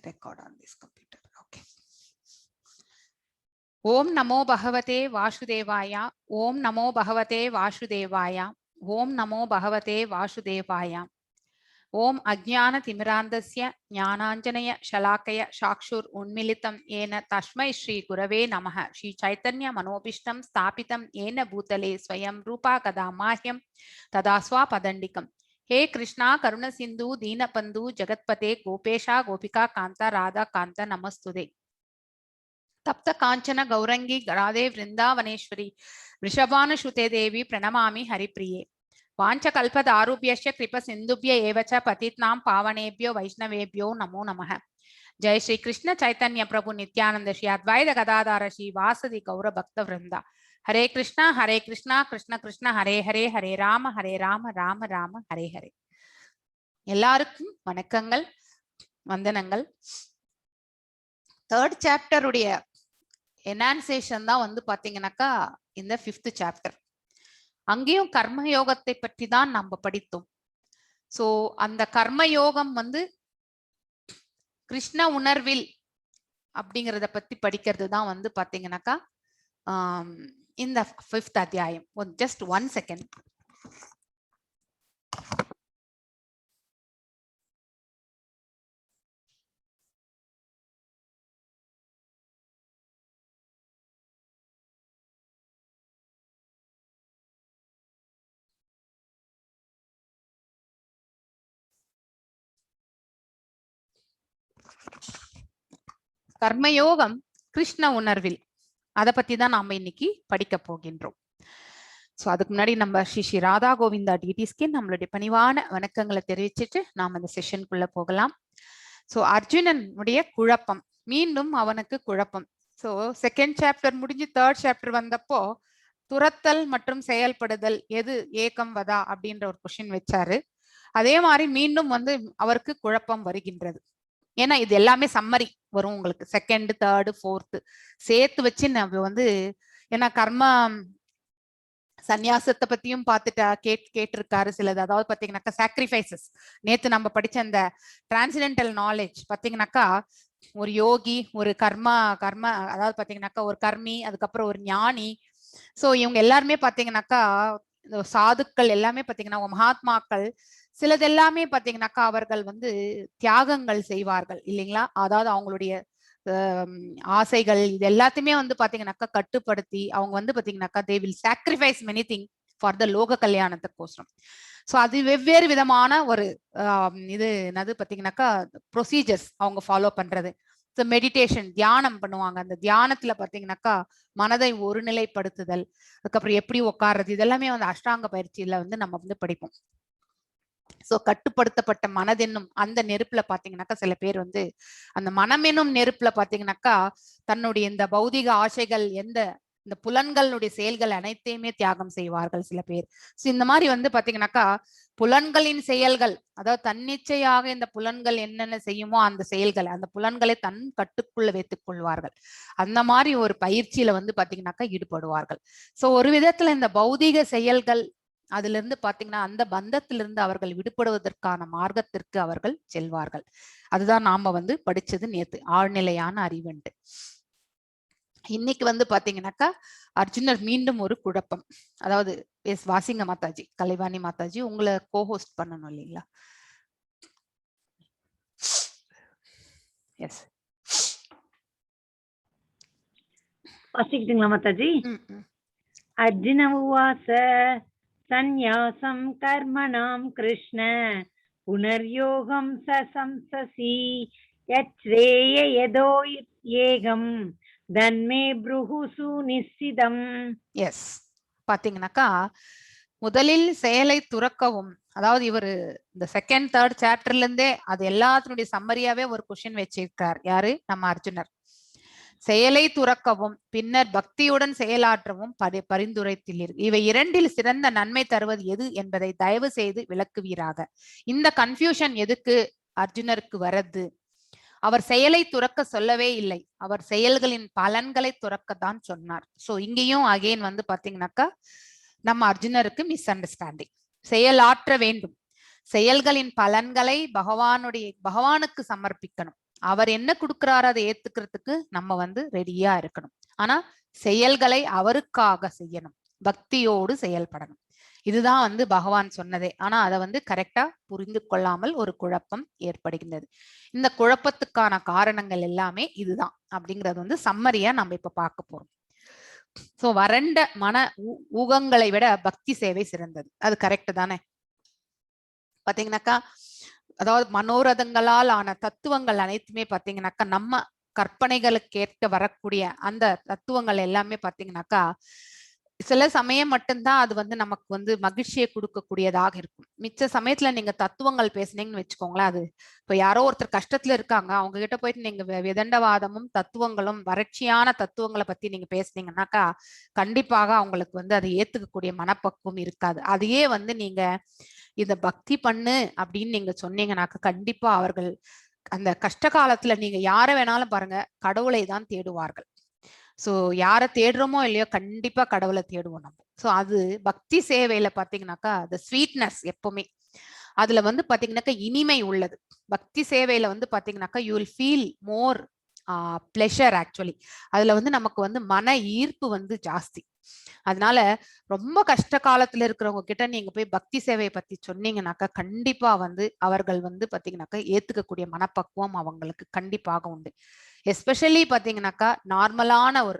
Record on this computer. Okay. Om ನಮೋ ಭಗವತೆ ವಾಸುದೇವಾಯ. ಓಂ ನಮೋ ಭಗವತೆ ವಾಸುದೇವಾಯ. ಓಂ ನಮೋ ಭಗವತೆ ವಾಸುದೇವಾಯ. ಓಂ ಅಜ್ಞಾನ ತಿಮಿರಾಂಧಸ್ಯ ಜ್ಞಾನಾಂಜನೇಯ ಶಲಾಕಯ ಸಾಕ್ಷುರ್ ಉನ್ಮಿಲಿತಂ ಯೇನ ತಸ್ಮೈ ಶ್ರೀ ಗುರವೇ ನಮಃ. ಶ್ರೀ ಚೈತನ್ಯ ಮನೋಭೀಷ್ಟಂ ಸ್ಥಾಪಿತಂ ಯೇನ ಭೂತಲೆ ಸ್ವಯಂ ರೂಪಾ ಕದಾ ಮಾಹ್ಯಂ ತದಾ ಸ್ವಪದಂಡಿಕಂ. ಹೇ ಕೃಷ್ಣ ಕರುಣ ಸಿಂಧು ದೀನಬಂಧು ಜಗತ್ಪತೆ ಗೋಪೇಶ ಗೋಪಿಕಾ ಕಾಂತ ರಾಧಾ ಕಾಂತ ನಮಸ್ತುತೆ. ತಪ್ತ ಕಾಂಚನ ಗೌರಂಗಿ ರಾಧೆ ವೃಂದಾವನೇಶ್ವರಿ ವೃಷಭಾನುಸುತೆ ದೇವಿ ಪ್ರಣಮಾಮಿ ಹರಿಪ್ರಿಯೆ. ವಾಂಛಕಲ್ಪದಾರುಭ್ಯಶ್ಚ ಕೃಪ ಸಿಂಧುಭ್ಯ ಏವ ಚ ಪತಿತಾನಾಂ ಪಾವನೇಭ್ಯೋ ವೈಷ್ಣವೇಭ್ಯೋ ನಮೋ ನಮಃ. ಜಯ ಶ್ರೀ ಕೃಷ್ಣ ಚೈತನ್ಯ ಪ್ರಭು ನಿತ್ಯಾನಂದ ಶ್ರೀ ಅದ್ವೈತ ಗದಾಧಾರ ಶ್ರೀ ವಾಸದಿ ಗೌರ ಭಕ್ತ ವೃಂದ. ಹರೇ ಕೃಷ್ಣ ಹರೇ ಕೃಷ್ಣ ಕೃಷ್ಣ ಕೃಷ್ಣ ಹರೇ ಹರೇ, ಹರೇ ராம ஹரே ராம ராம ராம ஹரே ஹரே. எல்லாருக்கும் வணக்கங்கள், வந்தனங்கள். தேர்ட் சாப்டருடைய எனான்சேஷன் தான் வந்து பாத்தீங்கன்னாக்கா இந்த ஃபிஃப்த் சாப்டர். அங்கேயும் கர்ம யோகத்தை பற்றி தான் நம்ம படித்தோம். சோ அந்த கர்ம யோகம் வந்து கிருஷ்ண உணர்வில் அப்படிங்கிறத பத்தி படிக்கிறது தான் வந்து பாத்தீங்கன்னாக்கா இந்த ஃபிஃப்த் அத்தியாயம். Just one second. கர்மயோகம் கிருஷ்ண உணர்வில், அத பத்தி தான் நாம இன்னைக்கு படிக்க போகின்றோம். சோ அதுக்கு முன்னாடி நம்ம ஸ்ரீ ஸ்ரீ ராதா கோவிந்தா டிடிஸ்க்கு நம்மளுடைய பணிவான வணக்கங்களை தெரிவிச்சுட்டு நாம் அந்த செஷனுக்குள்ள போகலாம். சோ அர்ஜுனனுடைய குழப்பம், மீண்டும் அவனுக்கு குழப்பம். சோ செகண்ட் சாப்டர் முடிஞ்சு தேர்ட் சாப்டர் வந்தப்போ துரத்தல் மற்றும் செயல்படுதல் எது ஏகம் வதா அப்படின்ற ஒரு கொஸ்டின் வச்சாரு. அதே மாதிரி மீண்டும் வந்து அவருக்கு குழப்பம் வருகின்றது. ஏன்னா இது எல்லாமே சம்மரி வரும் உங்களுக்கு, செகண்ட் தேர்டு ஃபோர்த்து சேர்த்து வச்சு நம்ம வந்து, ஏன்னா கர்ம சந்நியாசத்தை பத்தியும் பார்த்துட்டா கேட்டிருக்காரு சிலது. அதாவது பாத்தீங்கன்னாக்கா சாக்ரிஃபைசஸ், நேத்து நம்ம படிச்ச அந்த டிரான்சிடென்டல் நாலேஜ் பாத்தீங்கன்னாக்கா ஒரு யோகி, ஒரு கர்மா கர்ம அதாவது பாத்தீங்கன்னாக்கா ஒரு கர்மி, அதுக்கப்புறம் ஒரு ஞானி. சோ இவங்க எல்லாருமே பாத்தீங்கன்னாக்கா இந்த சாதுக்கள் எல்லாமே பாத்தீங்கன்னா மகாத்மாக்கள் சிலது எல்லாமே பாத்தீங்கன்னாக்கா அவர்கள் வந்து தியாகங்கள் செய்வார்கள் இல்லைங்களா? அதாவது அவங்களுடைய ஆசைகள் இது எல்லாத்தையுமே வந்து பாத்தீங்கன்னாக்கா கட்டுப்படுத்தி அவங்க வந்து பாத்தீங்கன்னாக்கா they will sacrifice many thing for the Loga கல்யாணத்துக்கோசரம். So அது வெவ்வேறு விதமான ஒரு இது என்னது பாத்தீங்கன்னாக்கா ப்ரொசீஜர்ஸ் அவங்க ஃபாலோ பண்றது. ஸோ மெடிடேஷன் தியானம் பண்ணுவாங்க. அந்த தியானத்துல பாத்தீங்கன்னாக்கா மனதை ஒருநிலைப்படுத்துதல், அதுக்கப்புறம் எப்படி உட்கார்றது, இதெல்லாமே வந்து அஷ்டாங்க பயிற்சியில வந்து நம்ம வந்து படிப்போம். சோ கட்டுப்படுத்தப்பட்ட மனதென்னும் அந்த நெருப்புல பாத்தீங்கன்னாக்கா சில பேர் வந்து அந்த மனமெனும் நெருப்புல பாத்தீங்கன்னாக்கா தன்னுடைய இந்த பௌதிக ஆசைகள், எந்த இந்த புலன்களுடைய செயல்கள் அனைத்தையுமே தியாகம் செய்வார்கள் சில பேர். சோ இந்த மாதிரி வந்து பாத்தீங்கன்னாக்கா புலன்களின் செயல்கள், அதாவது தன்னிச்சையாக இந்த புலன்கள் என்னென்ன செய்யுமோ அந்த செயல்களை, அந்த புலன்களை தன் கட்டுக்குள்ள வைத்துக் கொள்வார்கள். அந்த மாதிரி ஒரு பயிற்சியில வந்து பாத்தீங்கன்னாக்கா ஈடுபடுவார்கள். சோ ஒரு விதத்துல இந்த பௌதிக செயல்கள் அதுல இருந்து பாத்தீங்கன்னா அந்த பந்தத்திலிருந்து அவர்கள் விடுபடுவதற்கான மார்க்கத்திற்கு அவர்கள் செல்வார்கள். அதுதான் நாம வந்து படிச்சது நேத்து, ஆழ்நிலையான அறிவுன்ட்டு. இன்னைக்கு வந்து பாத்தீங்கன்னாக்கா அர்ஜுனர் மீண்டும் ஒரு குழப்பம். அதாவது எஸ் வாசிங்க மாதாஜி, கலைவாணி மாதாஜி, உங்களை கோஹோஸ்ட் பண்ணணும் இல்லைங்களா? எஸ். வாசிக்கிட்டுங்களா மாதாஜி? அர்ஜுன உவாச சந்நியாசம் கர்மணாம் கிருஷ்ண புனர்யோகம் சசம்சசி யச்ரேய யதோ ஏகம் தன்மே ப்ருஹு சுநிச்சிதம். எஸ், பாத்தீங்கன்னாக்கா முதலில் செயலை துறக்கவும், அதாவது இவரு இந்த செகண்ட் தேர்ட் சாப்டர்ல இருந்தே அது எல்லாத்தினுடைய சம்மரியாவே ஒரு கொஸ்டின் வச்சிருக்கார். யாரு? நம்ம அர்ஜுனர். செயலை துறக்கவும் பின்னர் பக்தியுடன் செயலாற்றவும் பரிந்துரைத்துள்ளீர். இவை இரண்டில் சிறந்த நன்மை தருவது எது என்பதை தயவு செய்து விளக்குவீராக. இந்த கன்ஃபியூஷன் எதுக்கு அர்ஜுனருக்கு வரது? அவர் செயலை துறக்க சொல்லவே இல்லை, அவர் செயல்களின் பலன்களை துறக்கத்தான் சொன்னார். சோ இங்கேயும் அகெயின் வந்து பாத்தீங்கன்னாக்கா நம்ம அர்ஜுனருக்கு மிஸ் அண்டர்ஸ்டாண்டிங். செயலாற்ற வேண்டும், செயல்களின் பலன்களை பகவானுக்கு சமர்ப்பிக்கணும். அவர் என்ன கொடுக்கிறாரோ அதை ஏத்துக்கிறதுக்கு நம்ம வந்து ரெடியா இருக்கணும். ஆனா செயல்களை அவருக்காக செய்யணும், பக்தியோடு செயல்படணும். இதுதான் வந்து பகவான் சொன்னதே. ஆனா அதை வந்து கரெக்டா புரிந்து கொள்ளாமல் ஒரு குழப்பம் ஏற்படுகின்றது. இந்த குழப்பத்துக்கான காரணங்கள் எல்லாமே இதுதான் அப்படிங்கறது வந்து சம்மரியா நம்ம இப்ப பார்க்க போறோம். சோ வறண்ட மன ஊகங்களை விட பக்தி சேவை சிறந்தது. அது கரெக்ட் தானே? பாத்தீங்கன்னாக்கா அதாவது மனோரதங்களால் ஆன தத்துவங்கள் அனைத்துமே பாத்தீங்கன்னாக்கா நம்ம கற்பனைகளுக்கு ஏற்க வரக்கூடிய அந்த தத்துவங்கள் எல்லாமே பாத்தீங்கன்னாக்கா சில சமயம் மட்டும்தான் அது வந்து நமக்கு வந்து மகிழ்ச்சியை கொடுக்கக்கூடியதாக இருக்கும். மிச்ச சமயத்துல நீங்க தத்துவங்கள் பேசுனீங்கன்னு வச்சுக்கோங்களேன், அது இப்ப யாரோ ஒருத்தர் கஷ்டத்துல இருக்காங்க, அவங்க கிட்ட போயிட்டு நீங்க விதண்டவாதமும் தத்துவங்களும் வறட்சியான தத்துவங்களை பத்தி நீங்க பேசுனீங்கன்னாக்கா கண்டிப்பாக அவங்களுக்கு வந்து அதை ஏத்துக்கக்கூடிய மனப்பக்குவம் இருக்காது. அதையே வந்து நீங்க இத பக்தி பண்ணு அப்படின்னு நீங்க சொன்னீங்கன்னாக்கா கண்டிப்பா அவர்கள் அந்த கஷ்ட காலத்துல நீங்க யார வேணாலும் பாருங்க, கடவுளை தான் தேடுவார்கள். சோ யாரை தேடுறோமோ இல்லையோ கண்டிப்பா கடவுளை தேடுவோம் நம்ம. சோ அது பக்தி சேவையில பாத்தீங்கன்னாக்கா அந்த ஸ்வீட்னஸ் எப்பவுமே அதுல வந்து பாத்தீங்கன்னாக்கா இனிமை உள்ளது. பக்தி சேவையில வந்து பாத்தீங்கன்னாக்கா you will feel more pleasure actually. அதுல வந்து நமக்கு வந்து மன ஈர்ப்பு வந்து ஜாஸ்தி. அதனால ரொம்ப கஷ்ட காலத்துல இருக்கிறவங்க கிட்ட நீங்க போய் பக்தி சேவையை பத்தி சொன்னீங்கன்னாக்கா கண்டிப்பா வந்து அவர்கள் வந்து பாத்தீங்கன்னாக்கா ஏத்துக்கக்கூடிய மனப்பக்குவம் அவங்களுக்கு கண்டிப்பாக உண்டு. எஸ்பெஷலி பாத்தீங்கன்னாக்கா நார்மலான ஒரு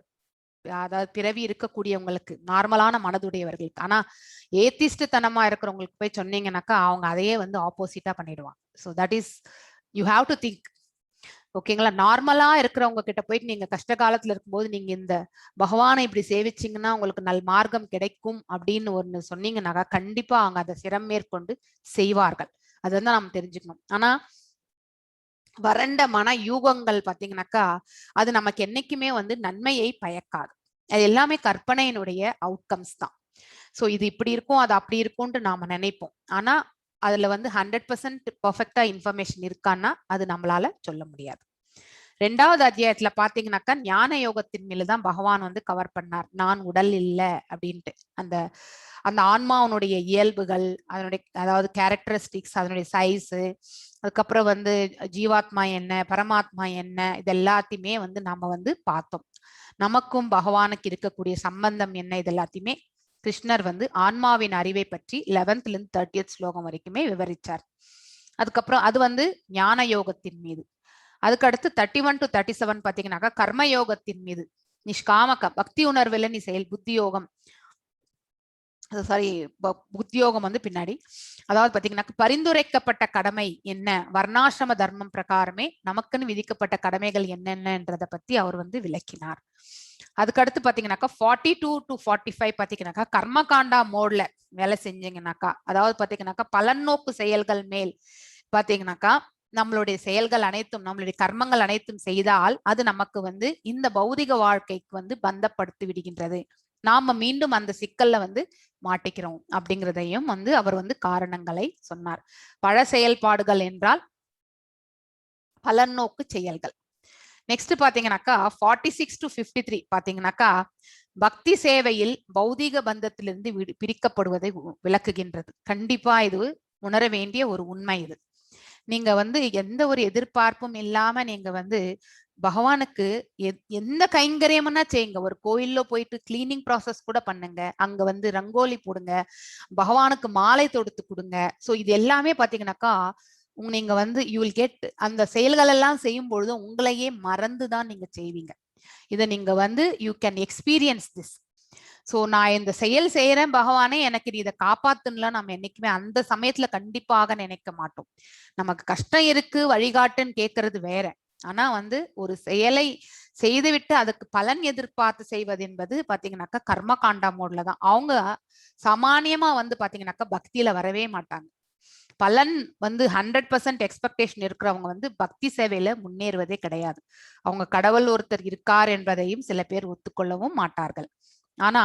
அதாவது பிறவி இருக்கக்கூடியவங்களுக்கு, நார்மலான மனதுடையவர்களுக்கு. ஆனா ஏத்திஸ்ட் தனமா இருக்கிறவங்களுக்கு போய் சொன்னீங்கன்னாக்கா அவங்க அதையே வந்து ஆப்போசிட்டா பண்ணிடுவாங்க. So that is you have to think, ஓகேங்களா? நார்மலா இருக்கிறவங்க கிட்ட போயிட்டு நீங்க கஷ்ட காலத்துல இருக்கும்போது நீங்க இந்த பகவானை இப்படி சேவிச்சீங்கன்னா உங்களுக்கு நல் மார்க்கம் கிடைக்கும் அப்படின்னு ஒண்ணு சொன்னீங்கன்னாக்கா கண்டிப்பா அவங்க அதை சிரம் மேற்கொண்டு செய்வார்கள். அது வந்து நாம தெரிஞ்சுக்கணும். ஆனா வறண்ட மன யூகங்கள் பாத்தீங்கன்னாக்கா அது நமக்கு என்னைக்குமே வந்து நன்மையை பயக்காது. அது எல்லாமே கற்பனையினுடைய அவுட்கம்ஸ் தான். சோ இது இப்படி இருக்கும் அது அப்படி இருக்கும்ன்ட்டு நாம நினைப்போம். ஆனா அதுல வந்து 100% பர்ஃபெக்டா இன்ஃபர்மேஷன் இருக்கான்னா அது நம்மளால சொல்ல முடியாது. ரெண்டாவது அத்தியாயத்துல பாத்தீங்கன்னாக்கா ஞான யோகத்தின் மேலதான் பகவான் வந்து கவர் பண்ணார். நான் உடல் இல்லை அப்படின்ட்டு அந்த அந்த ஆன்மாவனுடைய இயல்புகள், அதனுடைய அதாவது கேரக்டரிஸ்டிக்ஸ், அதனுடைய சைஸு, அதுக்கப்புறம் வந்து ஜீவாத்மா என்ன, பரமாத்மா என்ன, இது எல்லாத்தையுமே வந்து நாம வந்து பார்த்தோம். நமக்கும் பகவானுக்கு இருக்கக்கூடிய சம்பந்தம் என்ன, இது எல்லாத்தையுமே கிருஷ்ணர் வந்து ஆன்மாவின் அறிவை பற்றி 11th இருந்து 30th ஸ்லோகம் வரைக்குமே விவரிச்சார். அதுக்கப்புறம் அது வந்து ஞான யோகத்தின் மீது. அதுக்கடுத்து 31 to 37 பாத்தீங்கன்னாக்கா கர்ம யோகத்தின் மீது, நிஷ்காம பக்தி உணர்வுல நீ செயல், புத்தி யோகம், சாரி புத்தியோகம் வந்து பின்னாடி. அதாவது பாத்தீங்கன்னா பரிந்துரைக்கப்பட்ட கடமை என்ன, வர்ணாசிரம தர்மம் பிரகாரமே நமக்குன்னு விதிக்கப்பட்ட கடமைகள் என்னென்னன்றதை பத்தி அவர் வந்து விளக்கினார். அதுக்கடுத்து பாத்தீங்கன்னாக்கா 42 to 45 பாத்தீங்கன்னாக்கா கர்மகாண்டா மோட்ல வேலை செஞ்சீங்கன்னாக்கா, அதாவது பாத்தீங்கன்னாக்கா பலநோக்கு செயல்கள் மேல் பாத்தீங்கன்னாக்கா நம்மளுடைய செயல்கள் அனைத்தும் நம்மளுடைய கர்மங்கள் அனைத்தும் செய்தால் அது நமக்கு வந்து இந்த பௌதிக வாழ்க்கைக்கு வந்து பந்தப்படுத்தி விடுகின்றது. நாம மீண்டும் அந்த சிக்கல்ல வந்து மாட்டிக்கிறோம் அப்படிங்கிறதையும் வந்து அவர் வந்து காரணங்களை சொன்னார். பழ செயல்பாடுகள் என்றால் பலநோக்கு செயல்கள். நெக்ஸ்ட் பாத்தீங்கன்னாக்கா 46 to 53 பாத்தீங்கன்னாக்கா பக்தி சேவையில் பௌதீக பந்தத்திலிருந்து பிரிக்கப்படுவதை விளக்குகின்றது. கண்டிப்பா இது உணர வேண்டிய ஒரு உண்மை. இது நீங்க வந்து எந்த ஒரு எதிர்பார்ப்பும் இல்லாம நீங்க வந்து பகவானுக்கு எந்த கைங்கரியம்னா செய்யுங்க. ஒரு கோயில்ல போயிட்டு கிளீனிங் ப்ராசஸ் கூட பண்ணுங்க, அங்க வந்து ரங்கோலி போடுங்க, பகவானுக்கு மாலை தொடுத்து கொடுங்க. சோ இது எல்லாமே பாத்தீங்கன்னாக்கா நீங்க வந்து you will get அந்த செயல்கள் எல்லாம் செய்யும் பொழுது உங்களையே மறந்துதான் நீங்க செய்வீங்க. இதை நீங்க வந்து you can experience this. So நான் இந்த செயல் செய்யறேன் பகவானே எனக்கு நீ இதை காப்பாத்துன்னுலாம் நம்ம என்னைக்குமே அந்த சமயத்துல கண்டிப்பாக நினைக்க மாட்டோம். நமக்கு கஷ்டம் இருக்கு வழிகாட்டுன்னு கேட்கறது வேற. ஆனா வந்து ஒரு செயலை செய்துவிட்டு அதுக்கு பலன் எதிர்பார்த்து செய்வது என்பது பாத்தீங்கன்னாக்கா கர்மகாண்டா மோட்ல தான். அவங்க சாமானியமா வந்து பாத்தீங்கன்னாக்கா பக்தியில வரவே மாட்டாங்க. பலன் வந்து 100% எக்ஸ்பெக்டேஷன் இருக்கிறவங்க வந்து பக்தி சேவையில முன்னேறுவதே கிடையாது. அவங்க கடவுள் ஒருத்தர் இருக்கார் என்பதையும் சில பேர் ஒத்துக்கொள்ளவும் மாட்டார்கள். ஆனா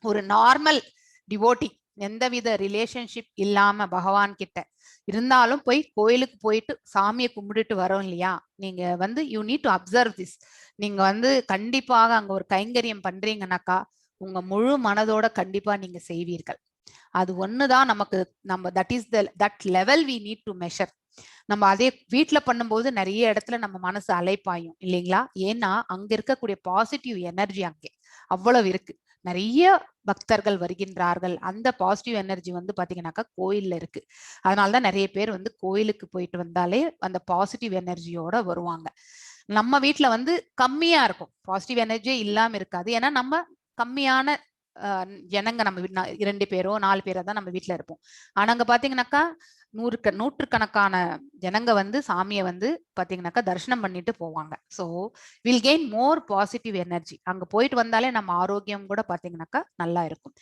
ஒரு நார்மல் டிவோட்டி எந்தவித ரிலேஷன்ஷிப் இல்லாம பகவான் கிட்ட இருந்தாலும் போய் கோயிலுக்கு போயிட்டு சாமியை கும்பிட்டுட்டு வரோம் இல்லையா? நீங்க வந்து you need to observe this. நீங்க வந்து கண்டிப்பாக அங்க ஒரு கைங்கரியம் பண்றீங்கன்னாக்கா உங்க முழு மனதோட கண்டிப்பா நீங்க செய்வீர்கள். அது ஒண்ணுதான் நமக்கு நம்ம that is the that level we need to measure. நம்ம அதே வீட்டுல பண்ணும்போது நிறைய இடத்துல நம்ம மனசு அலைப்பாயும், இல்லைங்களா? ஏன்னா அங்க இருக்கக்கூடிய பாசிட்டிவ் எனர்ஜி அங்கே அவ்வளவு இருக்கு. நிறைய பக்தர்கள் வருகின்றார்கள். அந்த பாசிட்டிவ் எனர்ஜி வந்து பாத்தீங்கன்னாக்கா கோயில்ல இருக்கு. அதனாலதான் நிறைய பேர் வந்து கோயிலுக்கு போயிட்டு வந்தாலே அந்த பாசிட்டிவ் எனர்ஜியோட வருவாங்க. நம்ம வீட்டுல வந்து கம்மியா இருக்கும், பாசிட்டிவ் எனர்ஜியே இல்லாம இருக்காது. ஏன்னா நம்ம கம்மியான ஜனங்க, நம்ம இரண்டு பேரோ நாலு பேரோ தான் நம்ம வீட்டுல இருப்போம். ஆனா அங்க பாத்தீங்கன்னாக்கா நூற்றுக்கணக்கான ஜனங்க வந்து சாமியை வந்து பாத்தீங்கன்னாக்கா தரிசனம் பண்ணிட்டு போவாங்க. So we'll gain more positive energy. அங்க போயிட்டு வந்தாலே நம்ம ஆரோக்கியம் கூட பாத்தீங்கன்னாக்கா நல்லா இருக்கும்.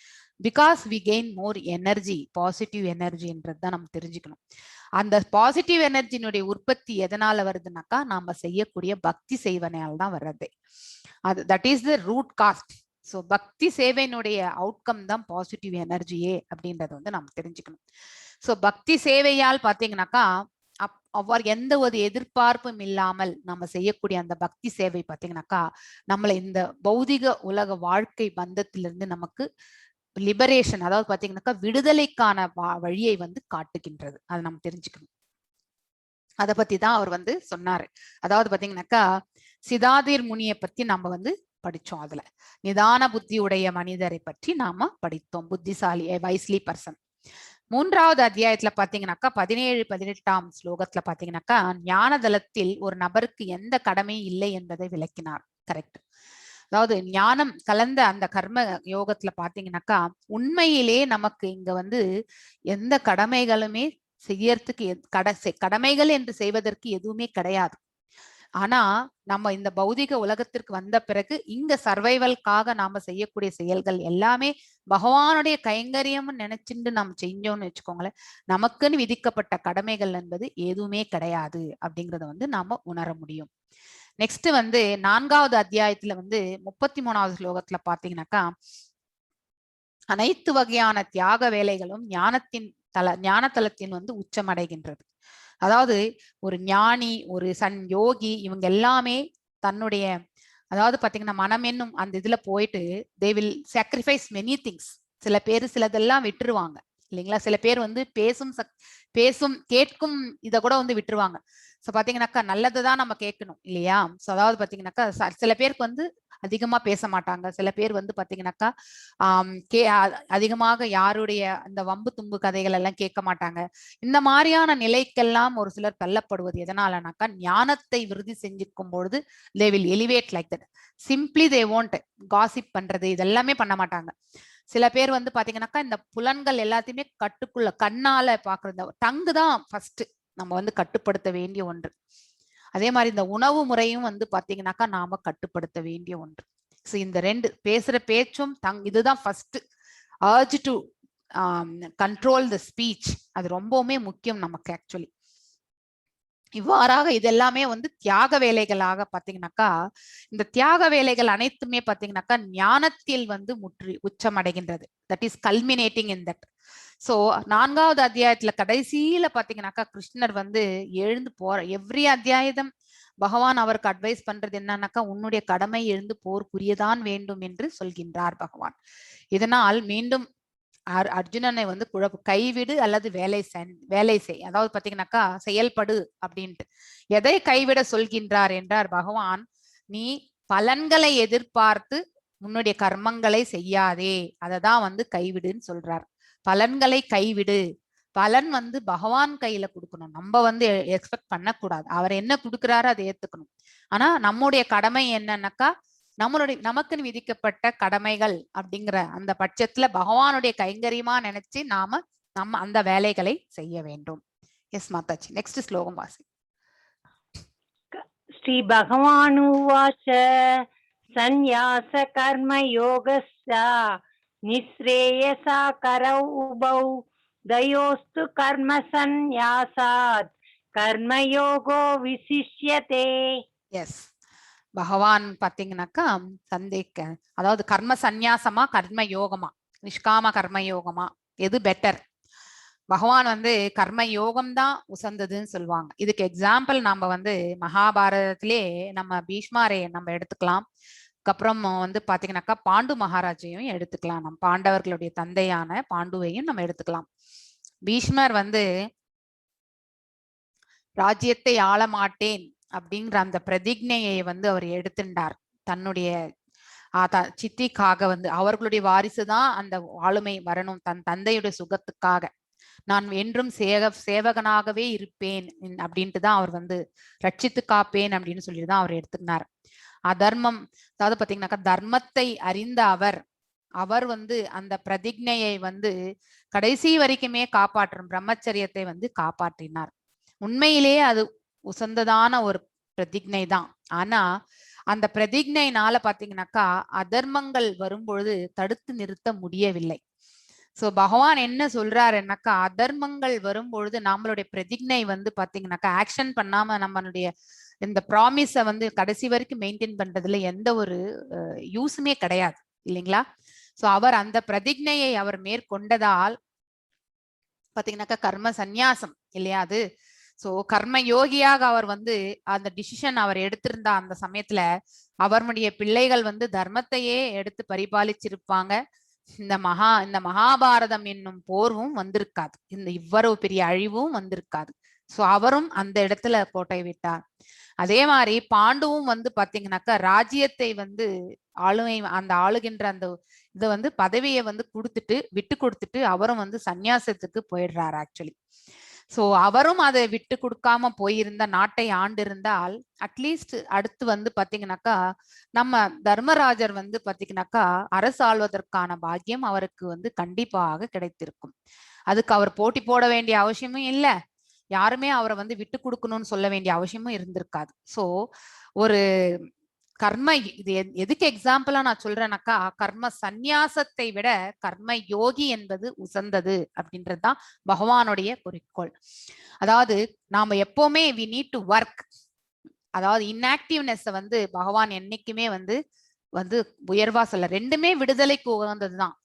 Because we gain more energy, positive எனர்ஜின்றது தான் நம்ம தெரிஞ்சுக்கணும். அந்த பாசிட்டிவ் எனர்ஜினுடைய உற்பத்தி எதனால வருதுனாக்கா நாம செய்யக்கூடிய பக்தி செய்வனால் தான் வர்றது. அது that is the root cause. So பக்தி சேவையினுடைய அவுட்கம் தான் பாசிட்டிவ் எனர்ஜியே அப்படின்றத வந்து நம்ம தெரிஞ்சுக்கணும். ஸோ பக்தி சேவையால் பார்த்தீங்கன்னாக்கா அவ்வாறு எந்த ஒரு எதிர்பார்ப்பும் இல்லாமல் நம்ம செய்யக்கூடிய அந்த பக்தி சேவை பார்த்தீங்கன்னாக்கா நம்மளை இந்த பௌதிக உலக வாழ்க்கை பந்தத்திலிருந்து நமக்கு லிபரேஷன், அதாவது பாத்தீங்கன்னாக்கா விடுதலைக்கான வழியை வந்து காட்டுகின்றது. அதை நம்ம தெரிஞ்சுக்கணும். அதை பத்தி தான் அவர் வந்து சொன்னாரு. அதாவது பாத்தீங்கன்னாக்கா சிதாதிர் முனியை பத்தி நம்ம வந்து படிச்சோம். அதுல நிதான புத்தி உடைய மனிதரை பற்றி நாம படித்தோம், புத்திசாலி, வைஸ்லி பர்சன். மூன்றாவது அத்தியாயத்துல பாத்தீங்கன்னாக்கா 17 18ஆம் ஸ்லோகத்துல பாத்தீங்கன்னாக்கா ஞானதலத்தில் ஒரு நபருக்கு எந்த கடமையும் இல்லை என்பதை விளக்கினார். கரெக்ட். அதாவது ஞானம் கலந்த அந்த கர்ம யோகத்துல பாத்தீங்கன்னாக்கா உண்மையிலே நமக்கு இங்க வந்து எந்த கடமைகளுமே செய்யறதுக்கு கடமைகள் என்று செய்வதற்கு எதுவுமே கிடையாது. ஆனா நம்ம இந்த பௌதிக உலகத்திற்கு வந்த பிறகு இங்க சர்வைவல்காக நாம செய்யக்கூடிய செயல்கள் எல்லாமே பகவானுடைய கைங்கரியம் நினைச்சுட்டு நாம் செஞ்சோம்னு வச்சுக்கோங்களேன், நமக்குன்னு விதிக்கப்பட்ட கடமைகள் என்பது எதுவுமே கிடையாது அப்படிங்கறத வந்து நாம உணர முடியும். நெக்ஸ்ட் வந்து நான்காவது அத்தியாயத்துல வந்து 33வது ஸ்லோகத்துல பாத்தீங்கன்னாக்கா அனைத்து வகையான தியாக வேலைகளும் ஞானத்தலத்தின் வந்து உச்சமடைகின்றது. அதாவது ஒரு ஞானி, ஒரு சன் யோகி, இவங்க எல்லாமே தன்னுடைய அதாவது பாத்தீங்கன்னா மனம் என்னும் அந்த இதுல போயிட்டு they will sacrifice many things. சில பேர் சிலதெல்லாம் விட்டுருவாங்க, இல்லைங்களா? சில பேர் வந்து பேசும் பேசும் கேட்கும் இத கூட வந்து விட்டுருவாங்க. சோ பாத்தீங்கன்னாக்கா நல்லதுதான் நம்ம கேட்கணும், இல்லையா? சோ அதாவது பாத்தீங்கன்னாக்கா சில பேருக்கு வந்து அதிகமா பேச மாட்டாங்க. சில பேர் வந்து பாத்தீங்கன்னாக்கா ஆம் கே அதிகமாக யாருடைய அந்த வம்பு தும்பு கதைகள் எல்லாம் கேட்க மாட்டாங்க. இந்த மாதிரியான நிலைக்கெல்லாம் ஒரு சிலர் தள்ளப்படுவது எதனாலனாக்கா ஞானத்தை விருத்தி செஞ்சுக்கும் பொழுது they will elevate like that. Simply they won't gossip பண்றது இதெல்லாமே பண்ண மாட்டாங்க. சில பேர் வந்து பாத்தீங்கன்னாக்கா இந்த புலன்கள் எல்லாத்தையுமே கட்டுக்குள்ள கண்ணால பாக்குறது, டங்கு தான் ஃபர்ஸ்ட் நம்ம வந்து கட்டுப்படுத்த வேண்டிய ஒன்று. அதே மாதிரி இந்த உணவு முறையும் வந்து பாத்தீங்கன்னாக்கா நாம கட்டுப்படுத்த வேண்டிய ஒன்று. ஸோ இந்த ரெண்டு பேசுற பேச்சும் இதுதான் first urge to control the speech. அது ரொம்பவுமே முக்கியம் நமக்கு ஆக்சுவலி. இவ்வாறாக இதெல்லாமே வந்து தியாக வேலைகளாக பாத்தீங்கன்னாக்கா இந்த தியாக வேலைகள் அனைத்துமே பாத்தீங்கன்னாக்கா ஞானத்தில் வந்து முற்றி உச்சமடைகின்றது. That is culminating in that. So நான்காவது அத்தியாயத்துல கடைசியில பாத்தீங்கன்னாக்கா கிருஷ்ணர் வந்து எழுந்து போற எவ்ரி அத்தியாயம் பகவான் அவருக்கு அட்வைஸ் பண்றது என்னன்னாக்கா உன்னுடைய கடமை எழுந்து போர் புரியதான் வேண்டும் என்று சொல்கின்றார் பகவான். இதனால் மீண்டும் அர்ஜுனனை வந்து குழப்பு கைவிடு அல்லது வேலை செய், அதாவது பாத்தீங்கன்னாக்கா செயல்படு அப்படின்ட்டு. எதை கைவிட சொல்கின்றார் என்றார் பகவான், நீ பலன்களை எதிர்பார்த்து உன்னுடைய கர்மங்களை செய்யாதே, அததான் வந்து கைவிடுன்னு சொல்றார். பலன்களை கைவிடு. பலன் வந்து பகவான் கையில கொடுக்கணும், நம்ம வந்து எக்ஸ்பெக்ட் பண்ணக்கூடாது. அவர் என்ன கொடுக்குறாரோ அதை ஏத்துக்கணும். ஆனா நம்முடைய கடமை என்னன்னாக்கா நமக்குன்னு விதிக்கப்பட்ட கடமைகள் அப்படிங்கிற அந்த பட்சத்துல பகவானுடைய கைங்கரியமா நினைச்சு நாம நம்ம அந்த வேலைகளை செய்ய வேண்டும். எஸ் மாதாஜி, நெக்ஸ்ட் ஸ்லோகம் வாசி. ஸ்ரீ பகவானுவாச்ச சந்நியாச கர்ம யோகஸ்ய நிஸ்ரேயசா கரௌ உபௌ தயோஸ்து கர்ம சந்நியாசாத் கர்மயோகோ விசிஷ்யதே. எஸ், பகவான் பாத்தீங்கன்னாக்கா சந்தேக, அதாவது கர்ம சந்நியாசமா கர்ம யோகமா, நிஷ்காம கர்ம யோகமா, எது பெட்டர்? பகவான் வந்து கர்ம யோகம் தான் உசந்ததுன்னு சொல்லுவாங்க. இதுக்கு எக்ஸாம்பிள் நாம வந்து மகாபாரதத்திலே நம்ம பீஷ்மாரை நம்ம எடுத்துக்கலாம். அதுக்கப்புறம் வந்து பாத்தீங்கன்னாக்கா பாண்டு மகாராஜையும் எடுத்துக்கலாம். நம்ம பாண்டவர்களுடைய தந்தையான பாண்டுவையும் நம்ம எடுத்துக்கலாம். பீஷ்மர் வந்து ராஜ்யத்தை ஆள மாட்டேன் அப்படிங்கிற அந்த பிரதிஜையை வந்து அவர் எடுத்துட்டார். தன்னுடைய சித்திக்காக வந்து அவர்களுடைய வாரிசு தான் அந்த ஆளுமை வரணும். தன் தந்தையுடைய சுகத்துக்காக நான் என்றும் சேவகனாகவே இருப்பேன் அப்படின்ட்டு தான் அவர் வந்து ரட்சித்து காப்பேன் அப்படின்னு சொல்லிட்டு தான் அவர் எடுத்துக்கினார். அதர்மம், அதாவது பாத்தீங்கன்னாக்கா தர்மத்தை அறிந்த அவர், அவர் வந்து அந்த பிரதிஜையை வந்து கடைசி வரைக்குமே காப்பாற்றும் பிரம்மச்சரியத்தை வந்து காப்பாற்றினார். உண்மையிலேயே அது உசந்ததான ஒரு பிரதிஜை தான். ஆனா அந்த பிரதிஜைனால பாத்தீங்கன்னாக்கா அதர்மங்கள் வரும்பொழுது தடுத்து நிறுத்த முடியவில்லை. சோ பகவான் என்ன சொல்றாருன்னாக்கா, அதர்மங்கள் வரும்பொழுது நம்மளுடைய பிரதிஜை வந்து பாத்தீங்கன்னாக்கா ஆக்ஷன் பண்ணாம நம்மளுடைய இந்த ப்ராமிஸை வந்து கடைசி வரைக்கும் மெயின்டைன் பண்றதுல எந்த ஒரு யூஸுமே கிடையாது இல்லைங்களா? சோ அவர் அந்த பிரதிஜையை அவர் மேற்கொண்டதால் பாத்தீங்கன்னாக்கா கர்ம சந்நியாசம் இல்லையா அது. சோ கர்ம யோகியாக அவர் வந்து அந்த டிசிஷன் அவர் எடுத்திருந்த அந்த சமயத்துல அவருடைய பிள்ளைகள் வந்து தர்மத்தையே எடுத்து பரிபாலிச்சிருப்பாங்க. இந்த மகாபாரதம் என்னும் போர்வும் வந்திருக்காது, இந்த இவ்வளவு பெரிய அழிவும் வந்திருக்காது. சோ அவரும் அந்த இடத்துல கோட்டை விட்டார். அதே மாதிரி பாண்டுவும் வந்து பாத்தீங்கன்னாக்கா ராஜ்யத்தை வந்து ஆளுமை அந்த ஆளுகின்ற அந்த இதை வந்து பதவியை வந்து கொடுத்துட்டு விட்டு கொடுத்துட்டு அவரும் வந்து சந்நியாசத்துக்கு போயிடுறாரு ஆக்சுவலி. சோ அவரும் அதை விட்டு கொடுக்காம போயிருந்த நாட்டை ஆண்டிருந்தால் அட்லீஸ்ட் அடுத்து வந்து பாத்தீங்கன்னாக்கா நம்ம தர்மராஜர் வந்து பாத்தீங்கன்னாக்கா அரசாள்வதற்கான பாக்கியம் அவருக்கு வந்து கண்டிப்பாக கிடைத்திருக்கும். அதுக்கு அவர் போட்டி போட வேண்டிய அவசியமும் இல்ல, யாருமே அவரை வந்து விட்டு கொடுக்கணும்னு சொல்ல வேண்டிய அவசியமும் இருந்திருக்காது. சோ ஒரு கர்ம இது எதுக்கு எக்ஸாம்பிளா நான் சொல்றேன்னாக்கா, கர்ம சந்நியாசத்தை விட கர்ம யோகி என்பது உசந்தது அப்படின்றதுதான் பகவானுடைய குறிக்கோள். அதாவது நாம எப்பவுமே we need to work, அதாவது இன்ஆக்டிவ்னஸ் வந்து பகவான் என்னைக்குமே வந்து வந்து உயர்வா சொல்ல, ரெண்டுமே விடுதலைக்கு உகந்ததுதான்.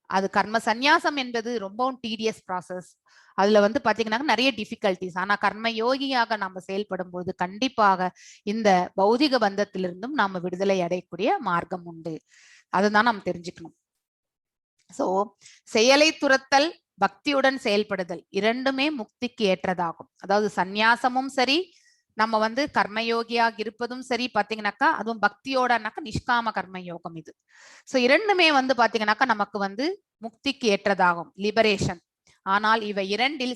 அது கர்ம சந்நியாசம் என்பது ரொம்பவும் டீடியஸ் ப்ராசஸ், அதுல வந்து பாத்தீங்கன்னா நிறைய டிஃபிகல்டிஸ். ஆனா கர்ம யோகியாக நாம செயல்படும் போது கண்டிப்பாக இந்த பௌதிக பந்தத்திலிருந்தும் நாம விடுதலை அடையக்கூடிய மார்க்கம் உண்டு. அதுதான் நாம் தெரிஞ்சுக்கணும். சோ செயலை துரத்தல், பக்தியுடன் செயல்படுதல் இரண்டுமே முக்திக்கு ஏற்றதாகும். அதாவது சந்நியாசமும் சரி, நம்ம வந்து கர்மயோகியாக இருப்பதும் சரி பாத்தீங்கன்னாக்கா, அதுவும் பக்தியோடனாக்கா நிஷ்காம கர்மயோகம் இது. சோ இரண்டுமே வந்து பாத்தீங்கன்னாக்கா நமக்கு வந்து முக்திக்கு ஏற்றதாகும், லிபரேஷன். ஆனால் இவை இரண்டில்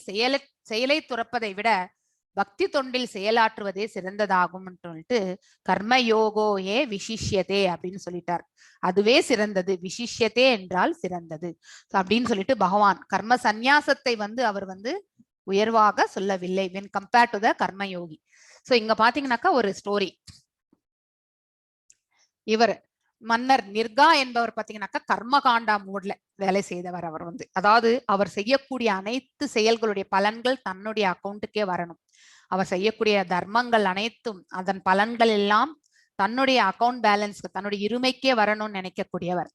செயலை துறப்பதை விட பக்தி தொண்டில் செயலாற்றுவதே சிறந்ததாகும் சொல்லிட்டு கர்மயோகோ ஏ விசிஷ்யதே அப்படின்னு சொல்லிட்டார். அதுவே சிறந்தது, விசிஷ்யதே என்றால் சிறந்தது அப்படின்னு சொல்லிட்டு பகவான் கர்ம சந்நியாசத்தை வந்து அவர் வந்து உயர்வாக சொல்லவில்லை when compared to the Karmayogi. So இங்க பாத்தீங்கன்னாக்கா ஒரு ஸ்டோரி. இவர் மன்னர் நிர்கா என்பவர் பாத்தீங்கன்னாக்கா கர்மகாண்டா மோட்ல வேலை செய்தவர். அவர் வந்து அதாவது அவர் செய்யக்கூடிய அனைத்து செயல்களுடைய பலன்கள் தன்னுடைய அக்கௌண்ட்டுக்கே வரணும். அவர் செய்யக்கூடிய தர்மங்கள் அனைத்தும் அதன் பலன்கள் எல்லாம் தன்னுடைய அக்கௌண்ட் பேலன்ஸ்க்கு, தன்னுடைய இருமைக்கே வரணும்னு நினைக்கக்கூடியவர்.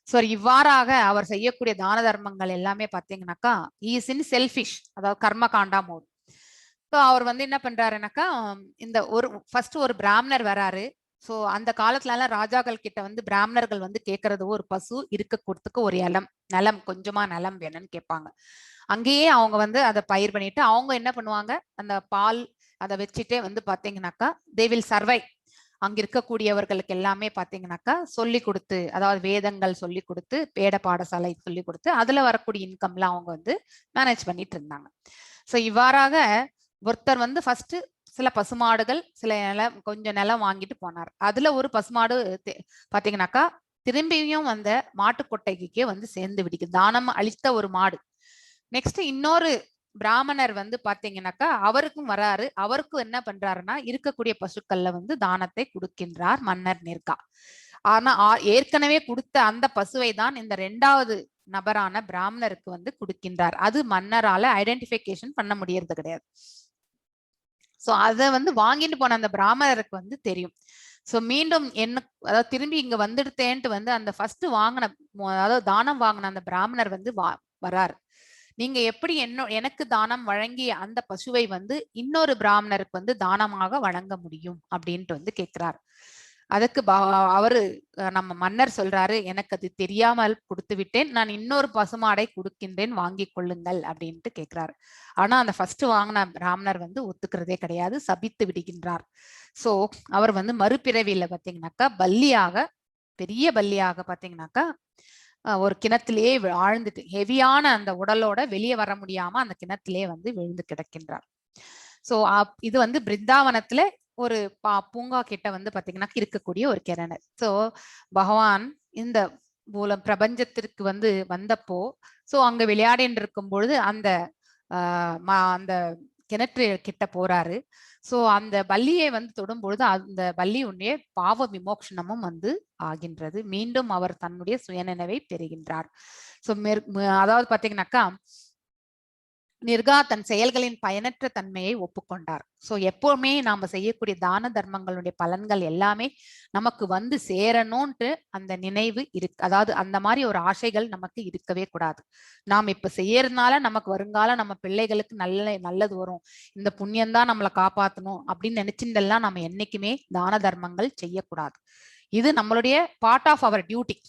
சோ இவ்வாறாக அவர் செய்யக்கூடிய தான தர்மங்கள் எல்லாமே பாத்தீங்கன்னாக்கா is in selfish, அதாவது கர்மகாண்டா மோட். ஸோ அவர் வந்து என்ன பண்றாருனாக்கா, இந்த ஒரு ஃபர்ஸ்ட் ஒரு பிராமணர் வராரு. சோ அந்த காலத்துல எல்லாம் ராஜாக்கள் கிட்ட வந்து பிராமணர்கள் வந்து கேட்கறது ஒரு பசு இருக்க கொடுத்துக்கு ஒரு நிலம், கொஞ்சமா நிலம் வேணும்னு கேட்பாங்க. அங்கேயே அவங்க வந்து அதை பயிர் பண்ணிட்டு அவங்க என்ன பண்ணுவாங்க, அந்த பால் அதை வச்சுட்டே வந்து பாத்தீங்கன்னாக்கா they will சர்வை. அங்க இருக்கக்கூடியவர்களுக்கு எல்லாமே பாத்தீங்கன்னாக்கா சொல்லி கொடுத்து, அதாவது வேதங்கள் சொல்லி கொடுத்து, வேத பாடசாலை சொல்லி கொடுத்து, அதுல வரக்கூடிய இன்கம்லாம் அவங்க வந்து மேனேஜ் பண்ணிட்டு இருந்தாங்க. சோ இவ்வாறாக ஒருத்தர் வந்து ஃபர்ஸ்ட் சில பசுமாடுகள், சில நிலம், கொஞ்சம் நிலம் வாங்கிட்டு போனார். அதுல ஒரு பசுமாடு பாத்தீங்கன்னாக்கா திரும்பியும் வந்த மாட்டுக்கொட்டகைக்கே வந்து சேர்ந்து விடுக்குது, தானம் அளித்த ஒரு மாடு. நெக்ஸ்ட் இன்னொரு பிராமணர் வந்து பாத்தீங்கன்னாக்கா அவருக்கும் வராரு. அவருக்கும் என்ன பண்றாருன்னா இருக்கக்கூடிய பசுக்கள்ல வந்து தானத்தை கொடுக்கின்றார் மன்னர் நிர்கா. ஆனா ஏற்கனவே கொடுத்த அந்த பசுவை தான் இந்த ரெண்டாவது நபரான பிராமணருக்கு வந்து கொடுக்கின்றார். அது மன்னரால ஐடென்டிபிகேஷன் பண்ண முடியறது கிடையாது. சோ அத வந்து வாங்கிட்டு போன அந்த பிராமணருக்கு வந்து தெரியும். சோ மீண்டும் என்ன, அதாவது திரும்பி இங்க வந்துடுத்தேன்ட்டு வந்து அந்த ஃபர்ஸ்ட் வாங்கின, அதாவது தானம் வாங்கின அந்த பிராமணர் வந்து வராரு. நீங்க எப்படி எனக்கு தானம் வழங்கிய அந்த பசுவை வந்து இன்னொரு பிராமணருக்கு வந்து தானமாக வழங்க முடியும் அப்படின்ட்டு வந்து கேக்குறாரு. அதுக்கு அவரு நம்ம மன்னர் சொல்றாரு, எனக்கு அது தெரியாமல் கொடுத்து விட்டேன், நான் இன்னொரு பசுமாடை கொடுக்கின்றேன், வாங்கி கொள்ளுங்கள் அப்படின்ட்டு கேக்குறாரு. ஆனா அந்த ஃபர்ஸ்ட் வாங்கின பிராமணர் வந்து ஒத்துக்கிறதே கிடையாது, சபித்து விடுகின்றார். சோ அவர் வந்து மறுபிறவியில பாத்தீங்கன்னாக்கா பல்லியாக, பெரிய பல்லியாக பாத்தீங்கன்னாக்கா ஒரு கிணத்திலேயே ஆழ்ந்துட்டு ஹெவியான அந்த உடலோட வெளியே வர முடியாம அந்த கிணத்திலேயே வந்து விழுந்து கிடக்கின்றார். சோ இது வந்து பிருந்தாவனத்துல ஒரு பூங்கா கிட்ட வந்து பாத்தீங்கன்னா இருக்கக்கூடிய ஒரு கிணறு. சோ பகவான் இந்த மூலம் பிரபஞ்சத்திற்கு வந்து வந்தப்போ, சோ அங்க விளையாடின்னு இருக்கும் பொழுது அந்த அந்த கிணற்று கிட்ட போறாரு. சோ அந்த பல்லியை வந்து தொடும் பொழுது அந்த பல்லியுடைய பாவ விமோக்ஷனமும் வந்து ஆகின்றது. மீண்டும் அவர் தன்னுடைய சுயநினைவை பெறுகின்றார். சோ அதாவது பாத்தீங்கன்னாக்கா நிர்கா தன் செயல்களின் பயனற்ற தன்மையை ஒப்புக்கொண்டார். சோ எப்பவுமே நாம செய்யக்கூடிய தான தர்மங்களுடைய பலன்கள் எல்லாமே நமக்கு வந்து சேரணும்ட்டு அந்த நினைவு இருக்கு. அதாவது அந்த மாதிரி ஒரு ஆசைகள் நமக்கு இருக்கவே கூடாது. நாம் இப்ப செய்யறதுனால நமக்கு வருங்கால நம்ம பிள்ளைகளுக்கு நல்லது வரும், இந்த புண்ணியம்தான் நம்மளை காப்பாத்தணும் அப்படின்னு நினைச்சிருந்தெல்லாம் நம்ம என்னைக்குமே தான தர்மங்கள் செய்யக்கூடாது. இது நம்மளுடைய பார்ட் ஆஃப் our duty.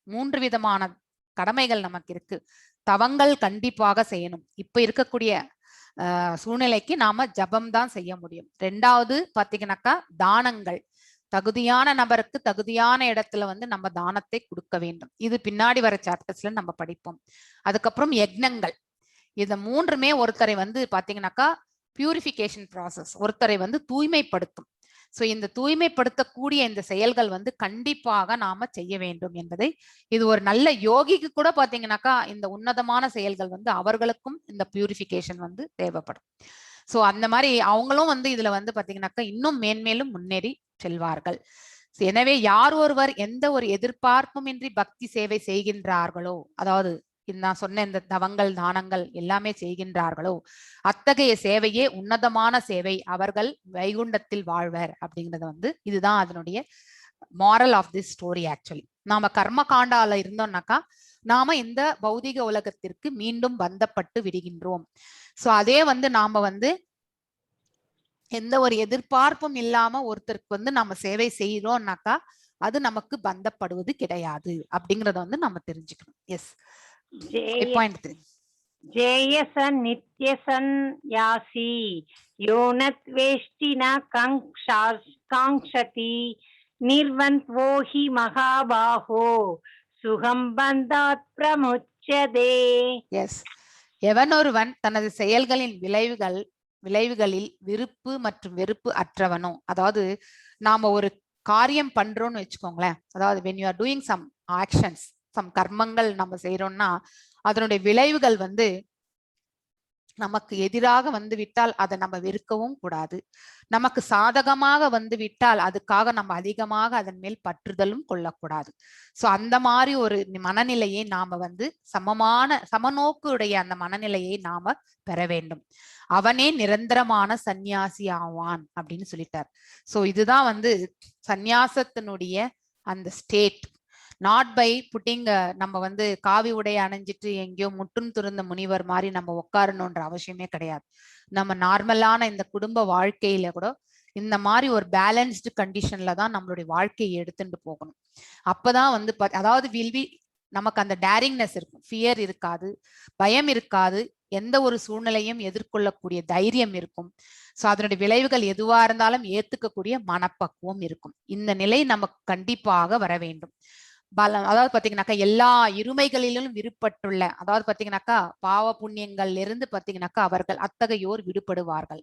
மூன்று விதமான கடமைகள் நமக்கு இருக்கு. தவங்கள் கண்டிப்பாக செய்யணும். இப்ப இருக்கக்கூடிய சூழ்நிலைக்கு நாம ஜபம் தான் செய்ய முடியும். ரெண்டாவது பாத்தீங்கன்னாக்கா தானங்கள், தகுதியான நபருக்கு தகுதியான இடத்துல வந்து நம்ம தானத்தை கொடுக்க வேண்டும். இது பின்னாடி வர சாப்டர்ஸ்ல நம்ம படிப்போம். அதுக்கப்புறம் யக்னங்கள். இந்த மூன்றுமே ஒருத்தரை வந்து பாத்தீங்கன்னாக்கா பியூரிஃபிகேஷன் ப்ராசஸ், ஒருத்தரை வந்து தூய்மைப்படுத்தும். சோ இந்த தூய்மைப்படுத்தக்கூடிய இந்த செயல்கள் வந்து கண்டிப்பாக நாம செய்ய வேண்டும் என்பதை இது ஒரு நல்ல யோகிக்கு கூட பாத்தீங்கன்னாக்கா இந்த உன்னதமான செயல்கள் வந்து அவர்களுக்கும் இந்த பியூரிஃபிகேஷன் வந்து தேவைப்படும். சோ அந்த மாதிரி அவங்களும் வந்து இதுல வந்து பாத்தீங்கன்னாக்கா இன்னும் மேன்மேலும் முன்னேறி செல்வார்கள். எனவே யார் ஒருவர் எந்த ஒரு எதிர்பார்ப்புமின்றி பக்தி சேவை செய்கின்றார்களோ, அதாவது நான் சொன்ன இந்த தவங்கள் தானங்கள் எல்லாமே செய்கின்றார்களோ, அத்தகைய சேவையே உன்னதமான சேவை, அவர்கள் வைகுண்டத்தில் வாழ்வர் அப்படிங்கறது வந்து இதுதான் அதனுடைய moral of this story. Actually நாம கர்ம காண்டால இருந்தோம்னாக்கா நாம இந்த பௌதிக உலகத்திற்கு மீண்டும் பந்தப்பட்டு விடுகின்றோம். சோ அதே வந்து நாம வந்து எந்த ஒரு எதிர்பார்ப்பும் இல்லாம ஒருத்தருக்கு வந்து நாம சேவை செய்யறோம்னாக்கா அது நமக்கு பந்தப்படுவது கிடையாது அப்படிங்கறத வந்து நம்ம தெரிஞ்சுக்கணும். எஸ். ஜேய பாயிண்ட் த்ரீ. ज्ञेयः स नित्यसंन्यासी यो न द्वेष्टि न काङ्क्षति निर्द्वन्द्वो हि महाबाहो सुखं बन्धात् प्रमुच्यते. எஸ். எவனொருவன் தனது செயல்களின் விளைவுகளில் விருப்பு மற்றும் வெறுப்பு அற்றவனோ, அதாவது நாம ஒரு காரியம் பண்றோம்னு வச்சுக்கோங்களேன், அதாவது when you are doing some actions, some கர்மங்கள் நம்ம செய்யறோம்னா அதனுடைய விளைவுகள் வந்து நமக்கு எதிராக வந்து விட்டால் அதை நம்ம வெறுக்கவும் கூடாது. நமக்கு சாதகமாக வந்து விட்டால் அதுக்காக நம்ம அதிகமாக அதன் மேல் பற்றுதலும் கொள்ளக்கூடாது. சோ அந்த மாதிரி ஒரு மனநிலையை நாம வந்து சமமான சமநோக்குடைய அந்த மனநிலையை நாம பெற வேண்டும். அவனே நிரந்தரமான சந்நியாசி ஆவான் அப்படின்னு சொல்லிட்டார். சோ இதுதான் வந்து சந்நியாசத்தினுடைய அந்த ஸ்டேட். Not by putting, நம்ம வந்து காவி உடை அணிஞ்சிட்டு எங்கேயோ முற்றும் துறந்த முனிவர் மாதிரி நம்ம உட்காரணுன்ற அவசியமே கிடையாது. நம்ம நார்மலான இந்த குடும்ப வாழ்க்கையில கூட இந்த மாதிரி ஒரு பேலன்ஸ்டு கண்டிஷன்ல தான் நம்மளுடைய வாழ்க்கையை எடுத்துட்டு போகணும். அப்பதான் வந்து அதாவது will be நமக்கு அந்த டேரிங்னஸ் இருக்கும், ஃபியர் இருக்காது, பயம் இருக்காது, எந்த ஒரு சூழ்நிலையும் எதிர்கொள்ளக்கூடிய தைரியம் இருக்கும். சோ அதனுடைய விளைவுகள் எதுவா இருந்தாலும் ஏத்துக்கக்கூடிய மனப்பக்குவம் இருக்கும். இந்த நிலை நமக்கு கண்டிப்பாக வர வேண்டும். பலம், அதாவது பாத்தீங்கன்னாக்கா எல்லா இருமைகளிலும் விடுபட்டுள்ள, அதாவது பாத்தீங்கன்னாக்கா பாவ புண்ணியங்கள்ல இருந்து பாத்தீங்கன்னாக்கா அவர்கள் அத்தகையோர் விடுபடுவார்கள்.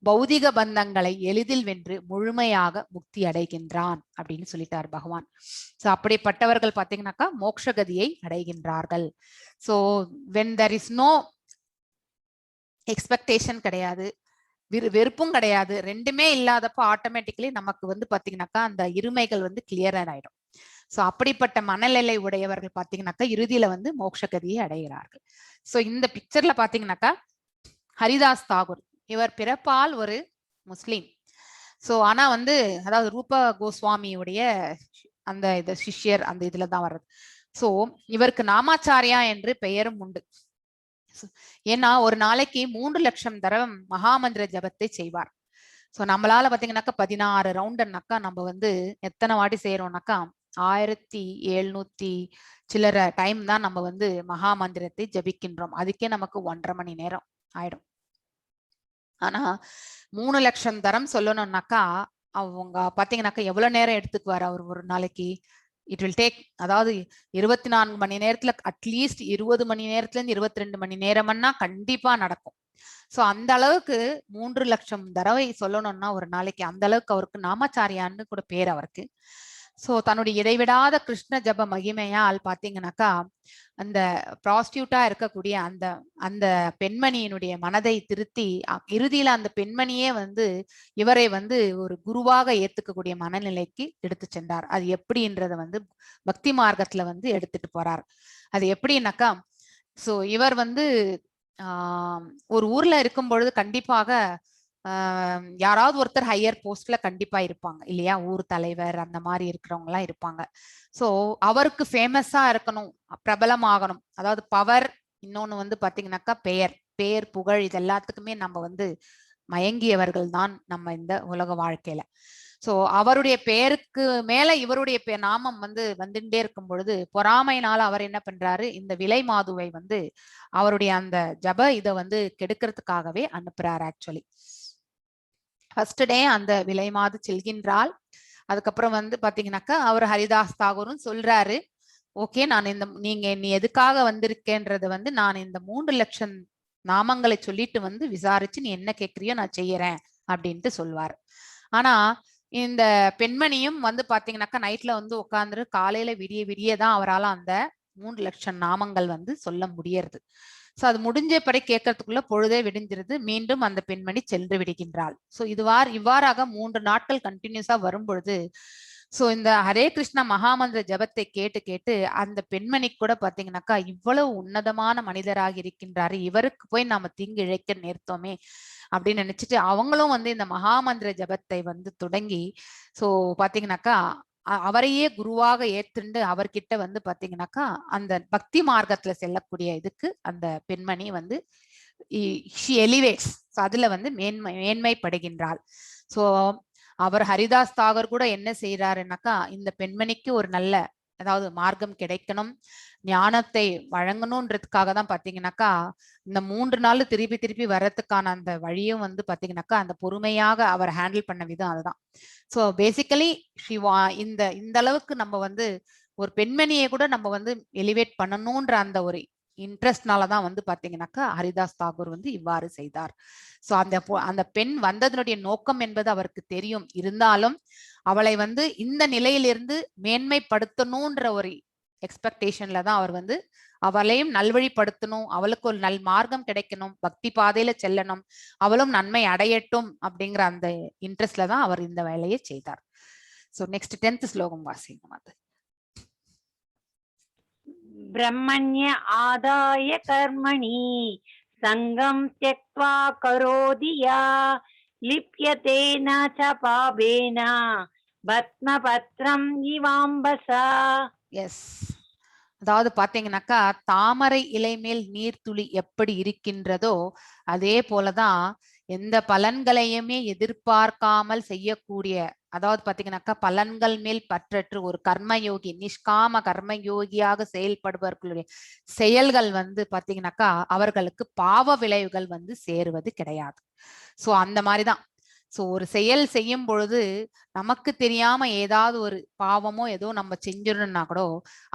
பௌதிக பந்தங்களை எளிதில் வென்று முழுமையாக முக்தி அடைகின்றான் அப்படின்னு சொல்லிட்டார் பகவான். சோ அப்படிப்பட்டவர்கள் பாத்தீங்கன்னாக்கா மோட்சகதியை அடைகின்றார்கள். So when there is no expectation கிடையாது, வெறுப்பும் கிடையாது, ரெண்டுமே இல்லாதப்போ ஆட்டோமேட்டிக்கலி நமக்கு வந்து பாத்தீங்கன்னாக்கா அந்த இருமைகள் வந்து கிளியர் ஆயிடும். சோ அப்படிப்பட்ட மனநிலை உடையவர்கள் பாத்தீங்கன்னாக்கா இறுதியில வந்து மோட்சகதியை அடைகிறார்கள். சோ இந்த பிக்சர்ல பாத்தீங்கன்னாக்கா ஹரிதாஸ் தாகூர், இவர் பிறப்பால் ஒரு முஸ்லீம். சோ ஆனா வந்து அதாவது ரூப கோஸ்வாமியுடைய அந்த இது சிஷ்யர், அந்த இதுலதான் வர்றது. சோ இவருக்கு நாமாச்சாரியா என்று பெயரும் உண்டு. ஏன்னா ஒரு நாளைக்கு 3 லட்சம் தரம் மகாமந்திர ஜபத்தை செய்வார். ஸோ நம்மளால பாத்தீங்கன்னாக்கா 16 ரவுண்டுனாக்கா நம்ம வந்து எத்தனை வாட்டி செய்யறோம்னாக்கா 1700 சில்லற டைம் தான் நம்ம வந்து மகா மந்திரத்தை ஜபிக்கின்றோம். அதுக்கே நமக்கு 1.5 மணி நேரம் ஆயிடும். ஆனா 3 லட்சம் தரம் சொல்லணும்னாக்கா அவங்க பாத்தீங்கன்னாக்கா எவ்வளவு நேரம் எடுத்துக்குவாரு அவர் ஒரு நாளைக்கு? It will take, அதாவது 24 மணி நேரத்துல அட்லீஸ்ட் 20 மணி நேரத்துல இருந்து 22 மணி நேரம்னா கண்டிப்பா நடக்கும். சோ அந்த அளவுக்கு 3 லட்சம் தடவை சொல்லணும்னா ஒரு நாளைக்கு அந்த அளவுக்கு அவருக்கு நாமாச்சாரியான்னு கூட பேர் அவருக்கு. சோ தன்னுடைய இடைவிடாத கிருஷ்ண ஜப மகிமையால் பாத்தீங்கன்னாக்கா அந்த ப்ராஸ்டியூட்டா இருக்கக்கூடிய அந்த அந்த பெண்மணியினுடைய மனதை திருத்தி இறுதியில அந்த பெண்மணியே வந்து இவரை வந்து ஒரு குருவாக ஏத்துக்கக்கூடிய மனநிலைக்கு எடுத்து சென்றார். அது எப்படின்றத வந்து பக்தி மார்க்கத்துல வந்து எடுத்துட்டு போறார். அது எப்படின்னாக்கா, சோ இவர் வந்து ஒரு ஊர்ல இருக்கும் பொழுது கண்டிப்பாக யாராவது ஒருத்தர் ஹையர் போஸ்ட்ல கண்டிப்பா இருப்பாங்க இல்லையா? ஊர் தலைவர் அந்த மாதிரி இருக்கிறவங்க எல்லாம் இருப்பாங்க. சோ அவருக்கு ஃபேமஸா இருக்கணும், பிரபலமாகணும், அதாவது பவர், இன்னொன்னு வந்து பாத்தீங்கன்னாக்கா பெயர், பேர் புகழ், இது எல்லாத்துக்குமே நம்ம வந்து மயங்கியவர்கள் தான் நம்ம இந்த உலக வாழ்க்கையில. சோ அவருடைய பெயருக்கு மேல இவருடைய நாமம் வந்து வந்துட்டே இருக்கும் பொழுது பொறாமையினால அவர் என்ன பண்றாரு, இந்த விலை மாதுவை வந்து அவருடைய அந்த ஜப இதை வந்து கெடுக்கிறதுக்காகவே அனுப்புறாரு. ஆக்சுவலி ஃபர்ஸ்ட் டே அந்த விலை மாது செல்கின்றாள். அதுக்கப்புறம் வந்து பாத்தீங்கன்னாக்கா அவர் ஹரிதாஸ் தாகூரும் சொல்றாரு, ஓகே நான் இந்த நீங்க நீ எதுக்காக வந்திருக்கேன்றதை வந்து நான் இந்த 3 லட்சம் நாமங்களை சொல்லிட்டு வந்து விசாரிச்சு நீ என்ன கேக்குறியோ நான் செய்யறேன் அப்படின்ட்டு சொல்வார். ஆனா இந்த பெண்மணியும் வந்து பாத்தீங்கன்னாக்கா நைட்ல வந்து உட்காந்துரு காலையில விடிய விடியதான் அவரால் அந்த 3 லட்சம் நாமங்கள் வந்து சொல்ல முடியறது. சோ அது முடிஞ்ச படி கேட்கறதுக்குள்ள பொழுதே விடிஞ்சிருது. மீண்டும் அந்த பெண்மணி சென்று விடுகின்றாள். சோ இவ்வாறாக 3 நாட்கள் கண்டினியூஸா வரும் பொழுது சோ இந்த ஹரே கிருஷ்ணா மகாமந்திர ஜபத்தை கேட்டு கேட்டு அந்த பெண்மணி கூட பாத்தீங்கன்னாக்கா இவ்வளவு உன்னதமான மனிதராக இருக்கின்றாரு, இவருக்கு போய் நாம தீங்கு இழைக்க நேர்த்தோமே அப்படின்னு நினைச்சிட்டு அவங்களும் வந்து இந்த மகாமந்திர ஜபத்தை வந்து தொடங்கி சோ பாத்தீங்கன்னாக்கா அவரையே குருவாக ஏத்துண்டு அவர்கிட்ட வந்து பாத்தீங்கன்னாக்கா அந்த பக்தி மார்க்கத்துல செல்லக்கூடிய இதுக்கு அந்த பெண்மணி வந்து she elevates. So அதுல வந்து மேன்மைப்படுகின்றாள். சோ அவர் ஹரிதாஸ் தாகூர் கூட என்ன செய்யறாருன்னாக்கா இந்த பெண்மணிக்கு ஒரு நல்ல அதாவது மார்க்கம் கிடைக்கணும், ஞானத்தை வழங்கணும்ன்றதுக்காக தான் பாத்தீங்கன்னாக்கா இந்த 3 நாள் திருப்பி திருப்பி வர்றதுக்கான அந்த வழியும் வந்து பாத்தீங்கன்னாக்கா அந்த பொறுமையாக அவர் ஹேண்டில் பண்ண விதம் அதுதான். சோ பேசிக்கலி ஷிவா இந்த இந்த அளவுக்கு நம்ம வந்து ஒரு பெண்மணியை கூட நம்ம வந்து எலிவேட் பண்ணணும்ன்ற அந்த ஒரு இன்ட்ரெஸ்ட்னாலதான் வந்து பாத்தீங்கன்னாக்கா ஹரிதாஸ் தாகூர் வந்து இவ்வாறு செய்தார். சோ அந்த அந்த பெண் வந்ததனுடைய நோக்கம் என்பது அவருக்கு தெரியும். இருந்தாலும் அவளை வந்து இந்த நிலையிலிருந்து மேன்மைப்படுத்தணும்ன்ற ஒரு எக்ஸ்பெக்டேஷன்ல தான் அவர் வந்து அவளையும் நல்வழிப்படுத்தணும், அவளுக்கு ஒரு நல் மார்க்கம் கிடைக்கணும், பக்தி பாதையில செல்லணும், அவளும் நன்மை அடையட்டும் அப்படிங்கிற அந்த இன்ட்ரெஸ்ட்ல தான் அவர் இந்த வேலையை செய்தார். சோ நெக்ஸ்ட் 10th ஸ்லோகம் வாசிங்க அது. பிரம்மண்ய ஆதாய கர்மணி சங்கம் தியக்த்வா கரோதி யா லிப்யதே ந ச பாபேன பத்மபத்ரம் இவாம்பசா. எஸ், அதாவது பாத்தீங்கன்னாக்கா தாமரை இலை மேல் நீர்த்துளி எப்படி இருக்கின்றதோ அதே போலதான் எந்த பலன்களையுமே எதிர்பார்க்காமல் செய்யக்கூடிய, அதாவது பாத்தீங்கன்னாக்கா பலன்கள் மேல் பற்றற்று ஒரு கர்மயோகி, நிஷ்காம கர்மயோகியாக செயல்படுபவர்களுடைய செயல்கள் வந்து பாத்தீங்கன்னாக்கா அவர்களுக்கு பாவ விளைவுகள் வந்து சேருவது கிடையாது. சோ அந்த மாதிரிதான். சோ ஒரு செயல் செய்யும் பொழுது நமக்கு தெரியாம ஏதாவது ஒரு பாவமோ ஏதோ நம்ம செஞ்சிடணும்னா கூட,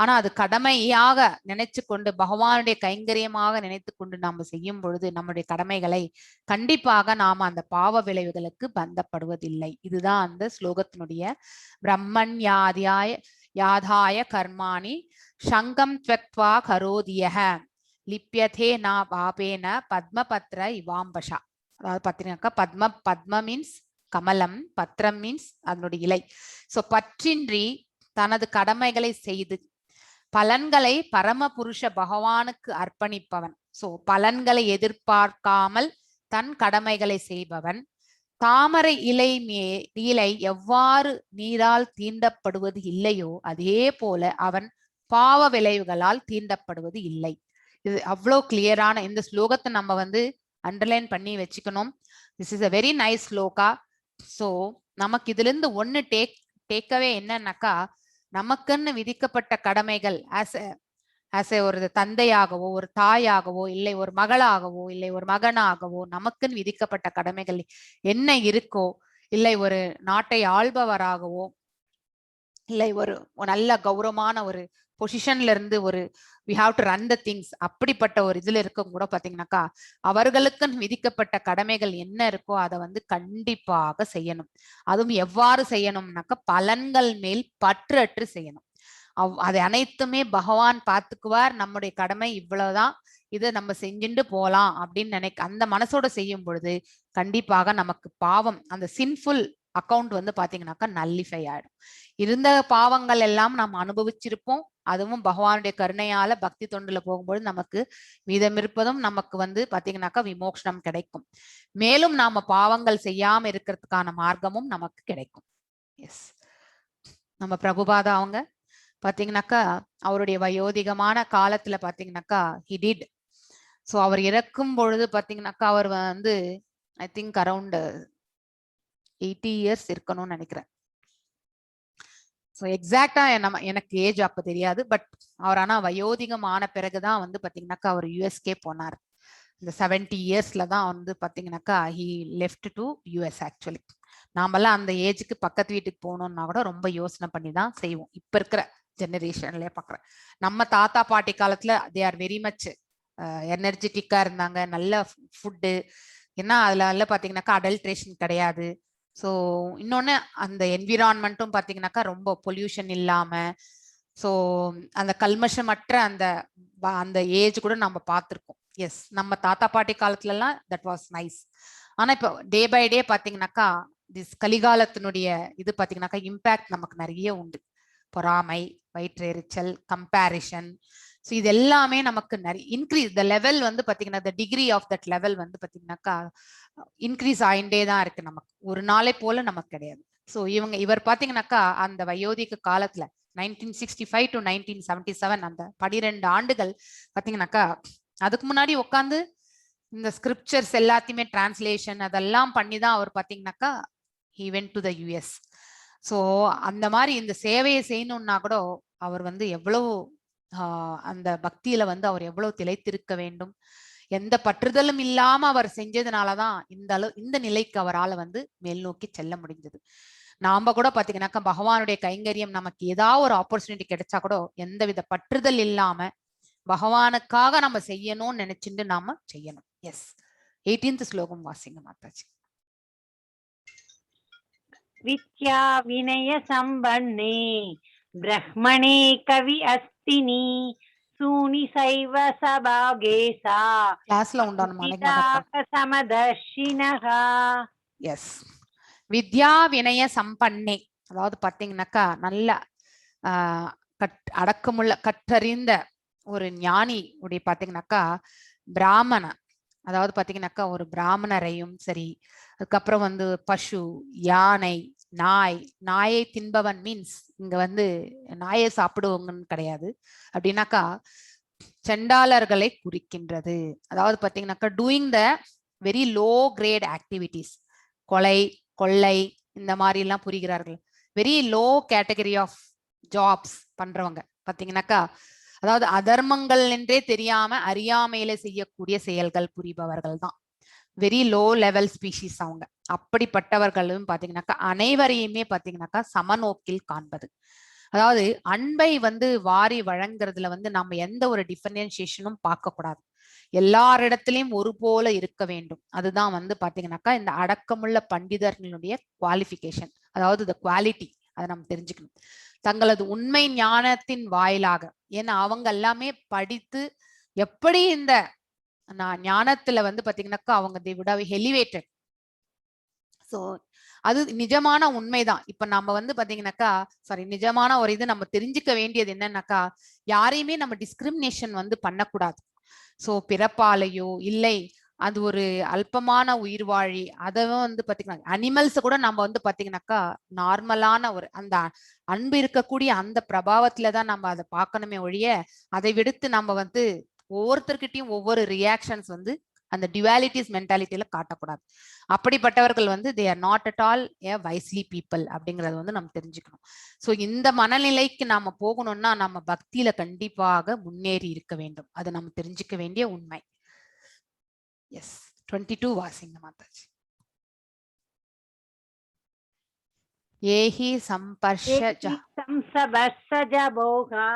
ஆனா அது கடமையாக நினைச்சு கொண்டு பகவானுடைய கைங்கரியமாக நினைத்து கொண்டு நாம செய்யும் பொழுது நம்முடைய கடமைகளை கண்டிப்பாக நாம அந்த பாவ விளைவுகளுக்கு பந்தப்படுவதில்லை. இதுதான் அந்த ஸ்லோகத்தினுடைய பிரம்மண்யாதியாய யாதாய கர்மாணி சங்கம் த்வக்த்வா கரோதியக லிப்யதே நா பாபேன பத்மபத்ர இவாம்பஷா. அதாவது பாத்தீங்கன்னாக்கா பத்ம, பத்ம மீன்ஸ் கமலம், பத்ரம் மீன்ஸ் அதனுடைய இலை. சோ பற்றின்றி தனது கடமைகளை செய்து பலன்களை பரமபுருஷ பகவானுக்கு அர்ப்பணிப்பவன். சோ பலன்களை எதிர்பார்க்காமல் தன் கடமைகளை செய்பவன். தாமரை இலை இலை எவ்வாறு நீரால் தீண்டப்படுவது இல்லையோ அதே போல அவன் பாவ விளைவுகளால் தீண்டப்படுவது இல்லை. இது அவ்வளோ கிளியரான இந்த ஸ்லோகத்தை நம்ம வந்து அண்டர்லைன் பண்ணி வச்சுக்கணும். This is a very nice shloka. So நமக்கு இதுல இருந்து ஒன்னு டேக்கவே என்னன்னாக்கா, நமக்குன்னு விதிக்கப்பட்ட கடமைகள் ஆஸ் ஆஸ் எ ஒரு தந்தையாகவோ, ஒரு தாயாகவோ, இல்லை ஒரு மகளாகவோ, இல்லை ஒரு மகனாகவோ, நமக்குன்னு விதிக்கப்பட்ட கடமைகள் என்ன இருக்கோ, இல்லை ஒரு நாட்டை ஆள்பவராகவோ, இல்லை ஒரு நல்ல கௌரவமான ஒரு பொசிஷன்ல இருந்து ஒரு we have to run the things, அப்படிப்பட்ட ஒரு இதுல இருக்க கூட பாத்தீங்கன்னாக்கா, அவர்களுக்குன்னு விதிக்கப்பட்ட கடமைகள் என்ன இருக்கோ அதை வந்து கண்டிப்பாக செய்யணும். அதுவும் எவ்வாறு செய்யணும்னாக்கா, பலன்கள் மேல் பற்று அற்று செய்யணும். அதை அனைத்துமே பகவான் பார்த்துக்குவார். நம்முடைய கடமை இவ்வளவுதான், இதை நம்ம செஞ்சுட்டு போலாம் அப்படின்னு நினைக்க அந்த மனசோட செய்யும் பொழுது கண்டிப்பாக நமக்கு பாவம், அந்த சின்ஃபுல் அக்கவுண்ட் வந்து பாத்தீங்கன்னாக்கா நல்லிஃபை ஆயிடும். இருந்த பாவங்கள் எல்லாம் நாம் அனுபவிச்சிருப்போம். அதுவும் பகவானுடைய கருணையால பக்தி தொண்டுல போகும்பொழுது நமக்கு மீதம் இருப்பதும் நமக்கு வந்து பாத்தீங்கன்னாக்கா விமோக்ஷனம் கிடைக்கும். மேலும் நாம பாவங்கள் செய்யாம இருக்கிறதுக்கான மார்க்கமும் நமக்கு கிடைக்கும். எஸ், நம்ம பிரபுபாதா அவங்க பாத்தீங்கன்னாக்கா அவருடைய வயோதிகமான காலத்துல பாத்தீங்கன்னாக்கா he did. So அவர் இறக்கும் பொழுது பாத்தீங்கன்னாக்கா அவர் வந்து I think around 80 years இருக்கணும்னு நினைக்கிறேன். ஸோ எக்ஸாக்டா நம்ம எனக்கு ஏஜ் அப்ப தெரியாது. பட் அவர் ஆனா வயோதிகம் ஆன பிறகுதான் வந்து பாத்தீங்கன்னாக்கா அவர் யூஎஸ்கே போனார். இந்த 70 இயர்ஸ்ல தான் வந்து பாத்தீங்கன்னாக்கா he left to US actually. நாமெல்லாம் அந்த ஏஜுக்கு பக்கத்து வீட்டுக்கு போகணும்னா கூட ரொம்ப யோசனை பண்ணி தான் செய்வோம். இப்ப இருக்கிற ஜெனரேஷன்லயே பாக்குறேன். நம்ம தாத்தா பாட்டி காலத்துல they are very much எனர்ஜெட்டிக்கா இருந்தாங்க. நல்ல ஃபுட்டு, ஏன்னா அதுல எல்லாம் பாத்தீங்கன்னாக்கா அடல்ட்ரேஷன் கிடையாது. ஸோ இன்னொன்னு அந்த என்விரான்மெண்ட்டும் பாத்தீங்கன்னாக்கா ரொம்ப பொல்யூஷன் இல்லாம, ஸோ அந்த கல்மஷமற்ற அந்த அந்த ஏஜ் கூட நம்ம பார்த்துருக்கோம். எஸ், நம்ம தாத்தா பாட்டி காலத்துல எல்லாம் that was nice. ஆனா இப்போ டே பை டே பாத்தீங்கன்னாக்கா this கலிகாலத்தினுடைய இது பாத்தீங்கன்னாக்கா இம்பேக்ட் நமக்கு நிறைய உண்டு. பொறாமை, வயிற்றெரிச்சல், கம்பேரிஷன், ஸோ இது எல்லாமே நமக்கு நிறைய இன்க்ரீஸ் the level வந்து பாத்தீங்கன்னா, the degree of that level வந்து பாத்தீங்கன்னாக்கா இன்க்ரீஸ் ஆயிண்டே தான் இருக்கு நமக்கு. ஒரு நாளை போல நமக்கு கிடையாது. ஸோ இவர் பாத்தீங்கன்னாக்கா அந்த வயோதிக காலத்துல 1965 to 1977, அந்த 12 ஆண்டுகள் பாத்தீங்கன்னாக்கா, அதுக்கு முன்னாடி உட்காந்து இந்த ஸ்கிரிப்சர்ஸ் எல்லாத்தையுமே டிரான்ஸ்லேஷன் அதெல்லாம் பண்ணி தான் அவர் பாத்தீங்கன்னாக்கா he went to the US. So அந்த மாதிரி இந்த சேவையை செய்யணும்னா கூட அவர் வந்து எவ்வளவு அந்த பக்தியில வந்து அவர் எவ்வளவு திளைத்திருக்க வேண்டும். எந்த பற்றுதலும் இல்லாம அவர் செஞ்சதுனாலதான் இந்த அளவு இந்த நிலைக்கு அவரால் வந்து மேல் நோக்கி செல்ல முடிஞ்சது. நாம கூட பாத்தீங்கன்னாக்கா பகவானுடைய கைங்கரியம் நமக்கு ஏதாவது ஒரு ஆப்பர்ச்சுனிட்டி கிடைச்சா கூட எந்தவித பற்றுதல் இல்லாம பகவானுக்காக நம்ம செய்யணும்னு நினைச்சிட்டு நாம செய்யணும். எஸ், 18th ஸ்லோகம் வாசிங்க மாதாஜி. विद्या विनय सम्पन्ने ब्रह्मणे कवि अस्तिनि सूनि सैव सभागे सा கிளாஸ்ல உண்டான समदर्शिनः. எஸ், வித்யா வினய சம்பன்னே, அதாவது பாத்தீங்கன்னாக்கா நல்ல அடக்கமுள்ள கற்றறிந்த ஒரு ஞானி உடைய பாத்தீங்கன்னாக்கா பிராமண, அதாவது பாத்தீங்கன்னாக்கா ஒரு பிராமணரையும் சரி, அதுக்கப்புறம் வந்து பசு, யானை, நாய், நாயை தின்பவன் மீன்ஸ் இங்க வந்து நாயை சாப்பிடுவாங்கன்னு கிடையாது. அப்படின்னாக்கா சண்டாளர்களை குறிக்கின்றது. அதாவது பாத்தீங்கன்னாக்கா doing the very low grade activities, கொலை, கொள்ளை, இந்த மாதிரி எல்லாம் புரிகிறார்கள். Very low category of jobs பண்றவங்க பாத்தீங்கன்னாக்கா, அதாவது அதர்மங்கள் என்றே தெரியாம அறியாமையில செய்யக்கூடிய செயல்கள் புரிபவர்கள் தான் வெரி லோ லெவல் ஸ்பீஷிஸ் அவங்க. அப்படிப்பட்டவர்களும் பாத்தீங்கன்னாக்கா அனைவரையுமே பாத்தீங்கன்னாக்கா சமநோக்கில் காண்பது. அதாவது அன்பை வந்து வாரி வழங்குறதுல வந்து நம்ம எந்த ஒரு டிஃபரன்சியேஷனும் பார்க்க கூடாது. எல்லாரிடத்திலையும் ஒரு போல இருக்க வேண்டும். அதுதான் வந்து பாத்தீங்கன்னாக்கா இந்த அடக்கமுள்ள பண்டிதர்களுடைய குவாலிஃபிகேஷன், அதாவது the quality. அதை நம்ம தெரிஞ்சுக்கணும். தங்களது உண்மை ஞானத்தின் வாயிலாக, ஏன்னா அவங்க எல்லாமே படித்து எப்படி இந்த நான் ஞானத்துல வந்து பாத்தீங்கன்னாக்கா அவங்க they would have elevated. So அது நிஜமான உண்மைதான். இப்ப நம்ம வந்து பாத்தீங்கன்னாக்கா, சாரி, நிஜமான ஒரு இது நம்ம தெரிஞ்சுக்க வேண்டியது என்னன்னாக்கா, யாரையுமே நம்ம டிஸ்கிரிமினேஷன் வந்து பண்ணக்கூடாது. சோ பிறப்பாலையோ இல்லை அது ஒரு அல்பமான உயிர் வாழி, அதவும் வந்து பாத்தீங்கன்னா அனிமல்ஸ் கூட நம்ம வந்து பாத்தீங்கன்னாக்கா நார்மலான ஒரு அந்த அன்பு இருக்கக்கூடிய அந்த பிரபாவத்துலதான் நம்ம அதை பார்க்கணுமே ஒழிய, அதை விடுத்து நம்ம வந்து ஒவ்வொருத்தர்கிட்டயும் ஒவ்வொரு ரியாக்ஷன்ஸ் வந்து அந்த டியூவாலிட்டிஸ் மென்டாலிட்டியில காட்டக்கூடாது. அப்படிப்பட்டவர்கள் வந்து they are not at all a wisely people அப்படிங்கறத வந்து நம்ம தெரிஞ்சுக்கணும். ஸோ இந்த மனநிலைக்கு நாம போகணும்னா நம்ம பக்தியில கண்டிப்பாக முன்னேறி இருக்க வேண்டும். அது நம்ம தெரிஞ்சுக்க வேண்டிய உண்மை. எஸ், 22 வாசிங்க மாதாஜி. ஏஹி சம்பர்ஷ சம்சவர்ஷஜபோகா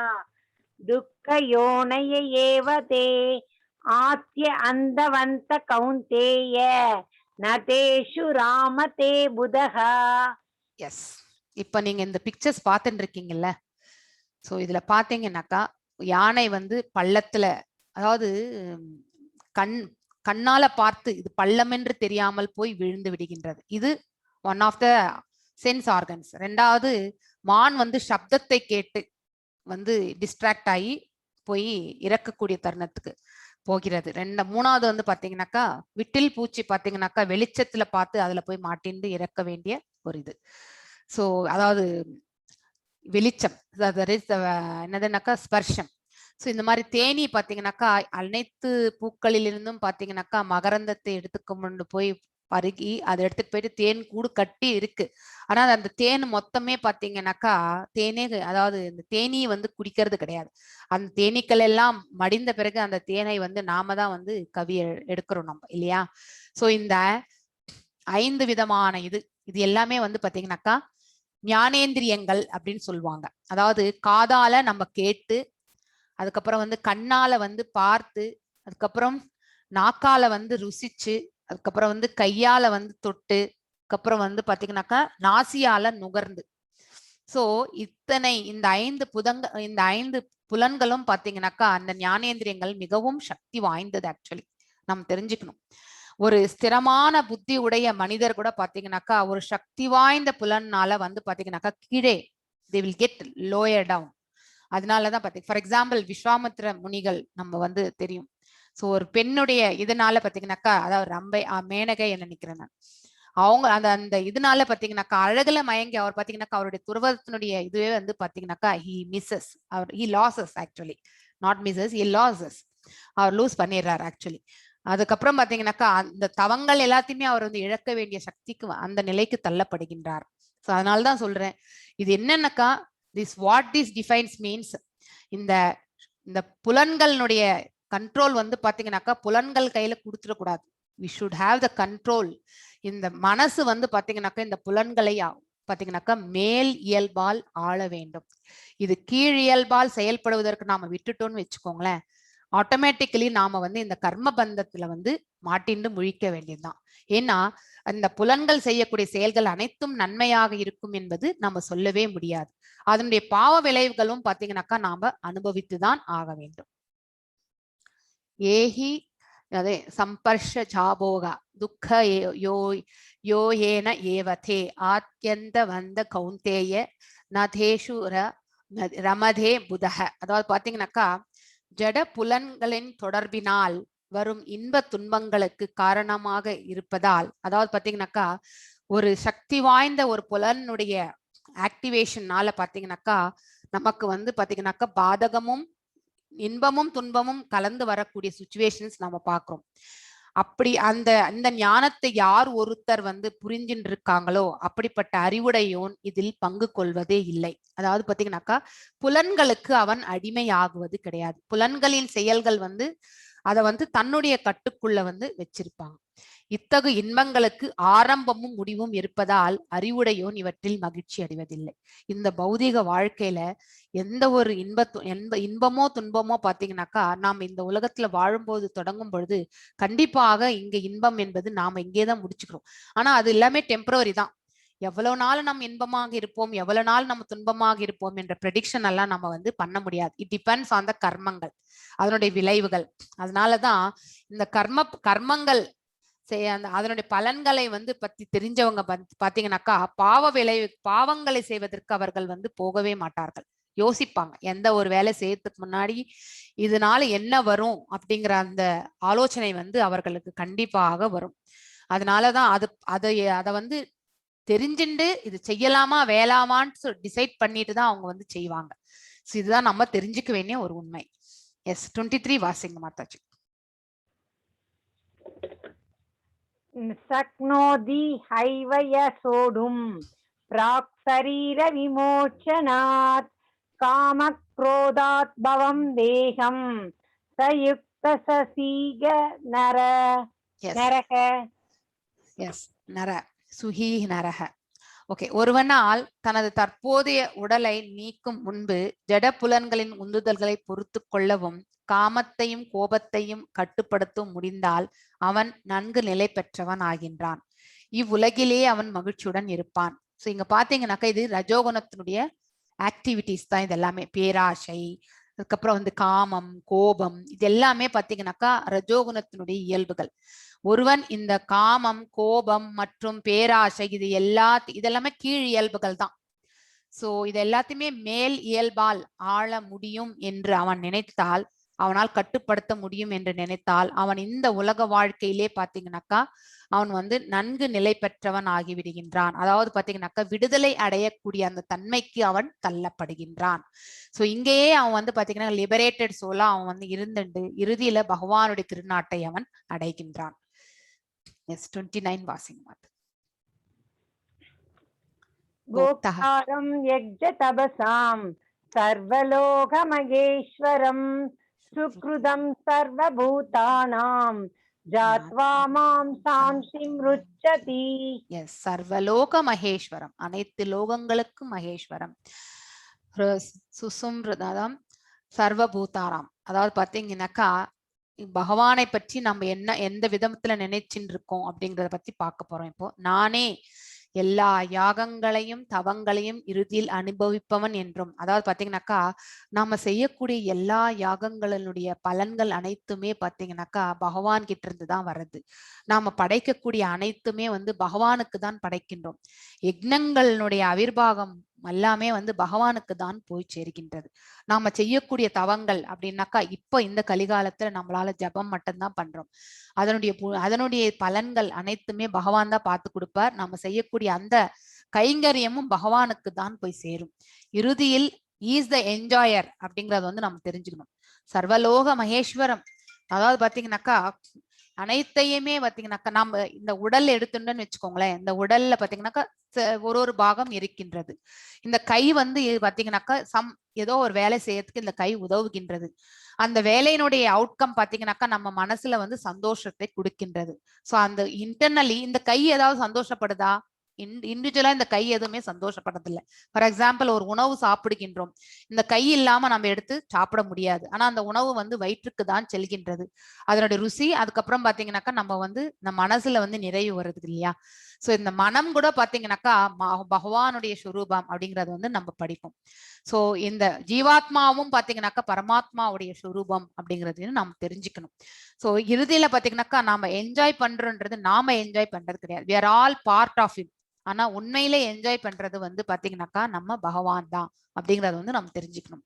துக்க யோனய ஏவ தே ஆத்ய அந்தவந்த கௌந்தேய நதேஷு ராமதே புதஹா. எஸ், இப்ப நீங்க இந்த பிக்சர்ஸ் பார்த்துட்டு இருக்கீங்கல்ல. சோ இதுல பாத்தீங்கன்னாக்கா யானை வந்து பள்ளத்துல, அதாவது கண்ணால பார்த்து இது பள்ளம் என்று தெரியாமல் போய் விழுந்து விடுகின்றது. இது one of the sense organs. ரெண்டாவது, மான் வந்து சப்தத்தை கேட்டு வந்து டிஸ்ட்ராக்ட் ஆகி போய் இறக்கக்கூடிய தருணத்துக்கு போகிறது. மூணாவது வந்து பாத்தீங்கன்னாக்கா விட்டில் பூச்சி பாத்தீங்கன்னாக்கா வெளிச்சத்துல பார்த்து அதுல போய் மாட்டிண்டு இறக்க வேண்டிய ஒரு இது. ஸோ அதாவது வெளிச்சம், என்னதுன்னாக்கா ஸ்பர்ஷம். ஸோ இந்த மாதிரி தேனி பாத்தீங்கன்னாக்கா அனைத்து பூக்களிலிருந்தும் பாத்தீங்கன்னாக்கா மகரந்தத்தை எடுத்துக்கொண்டு போய் பருகி அதை எடுத்துட்டு போயிட்டு தேன் கூடு கட்டி இருக்கு. ஆனா அந்த தேன் மொத்தமே பாத்தீங்கன்னாக்கா தேனே, அதாவது இந்த தேனி வந்து குடிக்கிறது கிடையாது. அந்த தேனீக்கள் எல்லாம் மடிந்த பிறகு அந்த தேனை வந்து நாம தான் வந்து கவி எடுக்கிறோம் நம்ம, இல்லையா? சோ இந்த 5 விதமான இது இது எல்லாமே வந்து பாத்தீங்கன்னாக்கா ஞானேந்திரியங்கள் அப்படின்னு சொல்லுவாங்க. அதாவது காதால நம்ம கேட்டு, அதுக்கப்புறம் வந்து கண்ணால வந்து பார்த்து, அதுக்கப்புறம் நாக்கால வந்து ருசிச்சு, அதுக்கப்புறம் வந்து கையால வந்து தொட்டு, அதுக்கப்புறம் வந்து பாத்தீங்கன்னாக்கா நாசியால நுகர்ந்து. சோ இத்தனை இந்த 5 இந்த 5 புலன்களும் பாத்தீங்கன்னாக்கா அந்த ஞானேந்திரியங்கள் மிகவும் சக்தி வாய்ந்தது. ஆக்சுவலி நம்ம தெரிஞ்சுக்கணும். ஒரு ஸ்திரமான புத்தி உடைய மனிதர் கூட பாத்தீங்கன்னாக்கா ஒரு சக்தி வாய்ந்த புலன்னால வந்து பாத்தீங்கன்னாக்கா கீழே they will get lower down. அதனாலதான் பாத்தீங்க, ஃபார் எக்ஸாம்பிள் விஸ்வாமித்ர முனிகள் நம்ம வந்து தெரியும். சோ ஒரு பெண்ணுடைய இதனால பாத்தீங்கன்னாக்கா, அதாவது ரம்பை மேனகை என்ன நினைக்கிறேன் நான், அவங்க அந்த அந்த இதனால பாத்தீங்கன்னாக்கா அழகுல மயங்கி அவர் பாத்தீங்கன்னாக்கா அவருடைய துருவத்தினுடைய இதுவே வந்து பாத்தீங்கன்னாக்கா he misses our he loses, actually not misses, he loses, our loose பண்ணிடுறாரு ஆக்சுவலி. அதுக்கப்புறம் பாத்தீங்கன்னாக்கா அந்த தவங்கள் எல்லாத்தையுமே அவர் வந்து இழக்க வேண்டிய சக்திக்கு அந்த நிலைக்கு தள்ளப்படுகின்றார். ஸோ அதனாலதான் சொல்றேன், இது என்னன்னாக்கா this what this defines means இந்த இந்த புலன்களினுடைய கண்ட்ரோல் வந்து பாத்தீங்கன்னாக்கா புலன்கள் கையில கொடுத்துடக்கூடாது. We should have the control. இந்த மனசு வந்து பாத்தீங்கன்னாக்கா இந்த புலன்களை பாத்தீங்கன்னாக்கா மேல் இயல்பால் ஆள வேண்டும். இது கீழ் இயல்பால் செயல்படுவதற்கு நாம விட்டுட்டோம்னு வச்சுக்கோங்களேன், ஆட்டோமேட்டிக்கலி நாம வந்து இந்த கர்ம பந்தத்துல வந்து மாட்டிண்டு முழிக்க வேண்டியதுதான். ஏன்னா அந்த புலன்கள் செய்யக்கூடிய செயல்கள் அனைத்தும் நன்மையாக இருக்கும் என்பது நம்ம சொல்லவே முடியாது. அதனுடைய பாவ விளைவுகளும் பாத்தீங்கன்னாக்கா நாம அனுபவித்துதான் ஆக வேண்டும். ஏஹி அதே சம்பர்ஷ ஜாபோகா துக்க யோ யோயேன ஏவதே ஆத்யந்த வந்த கௌந்தேய நதேஷு ரமதே புதக. அதாவது பாத்தீங்கன்னாக்கா ஜட புலன்களின் தொடர்பினால் வரும் இன்ப துன்பங்களுக்கு காரணமாக இருப்பதால், அதாவது பாத்தீங்கன்னாக்கா ஒரு சக்தி வாய்ந்த ஒரு புலனுடைய ஆக்டிவேஷன்னால பாத்தீங்கன்னாக்கா நமக்கு வந்து பாத்தீங்கன்னாக்கா பாதகமும் இன்பமும் துன்பமும் கலந்து வரக்கூடிய சுச்சுவேஷன்ஸ் நம்ம பாக்குறோம். அப்படி அந்த அந்த ஞானத்தை யார் ஒருத்தர் வந்து புரிஞ்சின்னு இருக்காங்களோ அப்படிப்பட்ட அறிவுடையோன் இதில் பங்கு கொள்வதே இல்லை. அதாவது பாத்தீங்கன்னாக்கா புலன்களுக்கு அவன் அடிமையாகுவது கிடையாது. புலன்களின் செயல்கள் வந்து அதை வந்து தன்னுடைய கட்டுக்குள்ள வந்து வச்சிருப்பாங்க. இத்தகு இன்பங்களுக்கு ஆரம்பமும் முடிவும் இருப்பதால் அறிவுடையோன் இவற்றில் மகிழ்ச்சி அடைவதில்லை. இந்த பௌதிக வாழ்க்கையில எந்த ஒரு இன்பமோ துன்பமோ பாத்தீங்கன்னாக்கா நாம் இந்த உலகத்துல வாழும்போது தொடங்கும் பொழுது கண்டிப்பாக இங்க இன்பம் என்பது நாம இங்கேதான் முடிச்சுக்கிறோம். ஆனா அது எல்லாமே டெம்பரரி தான். எவ்வளவு நாள் நாம் இன்பமாக இருப்போம், எவ்வளவு நாள் நம்ம துன்பமாக இருப்போம் என்ற ப்ரெடிக்ஷன் எல்லாம் நம்ம வந்து பண்ண முடியாது. It depends on the கர்மங்கள், அதனுடைய விளைவுகள். அதனாலதான் இந்த கர்மங்கள் செய்ய அந்த அதனுடைய பலன்களை வந்து பத்தி தெரிஞ்சவங்க பாத்தீங்கன்னாக்கா பாவங்களை செய்வதற்கு அவர்கள் வந்து போகவே மாட்டார்கள். யோசிப்பாங்க, எந்த ஒரு வேலை செய்யறதுக்கு முன்னாடி இதனால என்ன வரும் அப்படிங்கிற அந்த ஆலோசனை வந்து அவர்களுக்கு கண்டிப்பாக வரும். அதனாலதான் அதை வந்து தெரிஞ்சுண்டு இது செய்யலாமா வேலாமான்னு டிசைட் பண்ணிட்டு தான் அவங்க வந்து செய்வாங்க. ஸோ இதுதான் நம்ம தெரிஞ்சுக்க வேண்டிய ஒரு உண்மை. எஸ், 23 வாசிங்க மாதாஜி. शक्नोति हैव य सोढुं प्राक् शरीरविमोचनात् कामक्रोधात् भवं देहं स युक्तससीग नर எஸ். नरः. எஸ், நர சுஹி நரஹ. ஓகே. ஒருவனால் தனது தற்போதைய உடலை நீக்கும் முன்பு ஜட புலன்களின் உந்துதல்களை பொறுத்து கொள்ளவும் காமத்தையும் கோபத்தையும் கட்டுப்படுத்தவும் முடிந்தால் அவன் நன்கு நிலை பெற்றவன் ஆகின்றான். இவ்வுலகிலே அவன் மகிழ்ச்சியுடன் இருப்பான். சோ இங்க பாத்தீங்கன்னாக்கா, இது ரஜோகுணத்தினுடைய ஆக்டிவிட்டிஸ் தான் இது எல்லாமே. பேராசை, அதுக்கப்புறம் வந்து காமம், கோபம், இது எல்லாமே பாத்தீங்கன்னாக்கா ரஜோகுணத்தினுடைய இயல்புகள். ஒருவன் இந்த காமம், கோபம் மற்றும் பேராசை இதெல்லாமே கீழ் இயல்புகள் தான். சோ இது எல்லாத்தையுமே மேல் இயல்பால் ஆள முடியும் என்று அவன் நினைத்தால், அவனால் கட்டுப்படுத்த முடியும் என்று நினைத்தால், அவன் இந்த உலக வாழ்க்கையிலே பாத்தீங்கன்னாக்கா அவன் வந்து நன்கு நிலை பெற்றவன் ஆகிவிடுகின்றான். அதாவது பாத்தீங்கன்னாக்கா விடுதலை அடையக்கூடிய அந்த தன்மைக்கு அவன் தள்ளப்படுகின்றான். சோ இங்கேயே அவன் வந்து பாத்தீங்கன்னா லிபரேட்டட் சோலா அவன் வந்து இருந்துண்டு இறுதியில பகவானுடைய திருநாட்டை அவன் அடைகின்றான். எஸ், 29 வாசிங்க மாத்து. கோக்தः. गोप्तारं यज्ञतपसां सर्वलोकमहेश्वरं सुकृतं सर्वभूतानां ज्ञात्वा मां सांसिं ருச்சதி. எஸ், சர்வலோக மகேஸ்வரம், அனைத்து லோகங்களுக்கும் மகேஸ்வரம். சுசும்ருதம் சர்வபூதாராம். அதாவது பாத்தீங்கன்னாக்கா பகவானை பற்றி நம்ம என்ன எந்த விதத்துல நினைச்சுட்டு இருக்கோம் அப்படிங்கறத பத்தி பார்க்க போறோம் இப்போ. நானே எல்லா யாகங்களையும் தவங்களையும் இறுதியில் அனுபவிப்பவன் என்றும், அதாவது பாத்தீங்கன்னாக்கா நாம செய்யக்கூடிய எல்லா யாகங்களினுடைய பலன்கள் அனைத்துமே பாத்தீங்கன்னாக்கா பகவான் கிட்ட இருந்து தான் வருது. நாம படைக்கக்கூடிய அனைத்துமே வந்து பகவானுக்கு தான் படைக்கின்றோம். யக்ஞங்களினுடைய அவிர்வாகம் எல்லாமே வந்து பகவானுக்கு தான் போய் சேர்கின்றது. நாம செய்யக்கூடிய தவங்கள் அப்படின்னாக்கா இப்ப இந்த கலிகாலத்துல நம்மளால ஜபம் மட்டும்தான் பண்றோம். அதனுடைய பலன்கள் அனைத்துமே பகவான் தான் பார்த்து கொடுப்பார். நாம செய்யக்கூடிய அந்த கைங்கரியமும் பகவானுக்கு தான் போய் சேரும். இறுதியில் is the enjoyer அப்படிங்கறத வந்து நம்ம தெரிஞ்சுக்கணும். சர்வலோக மகேஸ்வரம், அதாவது பாத்தீங்கன்னாக்கா அனைத்தையுமே பாத்தீங்கன்னாக்கா நாம இந்த உடல் எடுத்துட்டோம்னு வச்சுக்கோங்களேன், இந்த உடல்ல பாத்தீங்கன்னாக்கா ஒரு ஒரு பாகம் இருக்கின்றது. இந்த கை வந்து பாத்தீங்கன்னாக்கா சம் ஏதோ ஒரு வேலை செய்யறதுக்கு இந்த கை உதவுகின்றது. அந்த வேலையினுடைய அவுட்கம் பாத்தீங்கன்னாக்கா நம்ம மனசுல வந்து சந்தோஷத்தை கொடுக்கின்றது. சோ அந்த இன்டர்னலி இந்த கை ஏதாவது சந்தோஷப்படுதா? இண்டிவிஜுவலா இந்த கை எதுவுமே சந்தோஷப்படுறதில்ல. ஃபார் எக்ஸாம்பிள், ஒரு உணவு சாப்பிடுகின்றோம். இந்த கை இல்லாம நம்ம எடுத்து சாப்பிட முடியாது. ஆனா அந்த உணவு வந்து வயிற்றுக்கு தான் செல்கின்றது. அதனுடைய ருசி, அதுக்கப்புறம் பாத்தீங்கன்னாக்கா நம்ம வந்து இந்த மனசுல வந்து நிறைவு வருது இல்லையா? சோ இந்த மனம் கூட பாத்தீங்கன்னாக்கா பகவானுடைய சுரூபம் அப்படிங்கறது வந்து நம்ம படிப்போம். சோ இந்த ஜீவாத்மாவும் பாத்தீங்கன்னாக்கா பரமாத்மாவுடைய சுரூபம் அப்படிங்கறதையும் நாம் தெரிஞ்சுக்கணும். சோ இறுதியில பாத்தீங்கன்னாக்கா நாம என்ஜாய் பண்றோன்றது நாம என்ஜாய் பண்றது கிடையாது. We are all part of it. ஆனா உண்மையிலே என்ஜாய் பண்றது வந்து பாத்தீங்கன்னாக்கா நம்ம பகவான் தான் அப்படிங்கறத வந்து நம்ம தெரிஞ்சுக்கணும்.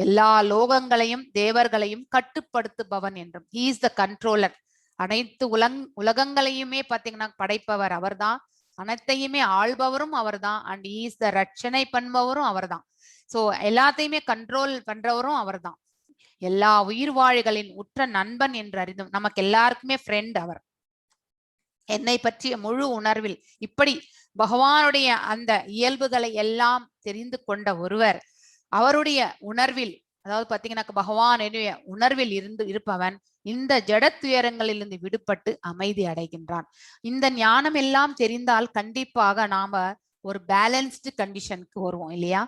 எல்லா லோகங்களையும் தேவர்களையும் கட்டுப்படுத்துபவன் என்றும், he is the controller. அனைத்து உலகங்களையுமே பாத்தீங்கன்னா படைப்பவர் அவர்தான், அனைத்தையுமே ஆள்பவரும் அவர்தான், அண்ட் is the ரட்சணை பண்ணுபவரும் அவர்தான். சோ எல்லாத்தையுமே கண்ட்ரோல் பண்றவரும் அவர்தான். எல்லா உயிர்வாழிகளின் உற்ற நண்பன் என்று அறிந்தும், நமக்கு எல்லாருக்குமே ஃப்ரெண்ட் அவர். என்னை பற்றிய முழு உணர்வில் இப்படி பகவானுடைய அந்த இயல்புகளை எல்லாம் தெரிந்து கொண்ட ஒருவர் அவருடைய உணர்வில், அதாவது பாத்தீங்கன்னா பகவான் உணர்வில் இருந்து இருப்பவன் இந்த ஜட துயரங்களிலிருந்து விடுபட்டு அமைதி அடைகின்றான். இந்த ஞானம் எல்லாம் தெரிந்தால் கண்டிப்பாக நாம ஒரு பேலன்ஸ்டு கண்டிஷனுக்கு வருவோம் இல்லையா?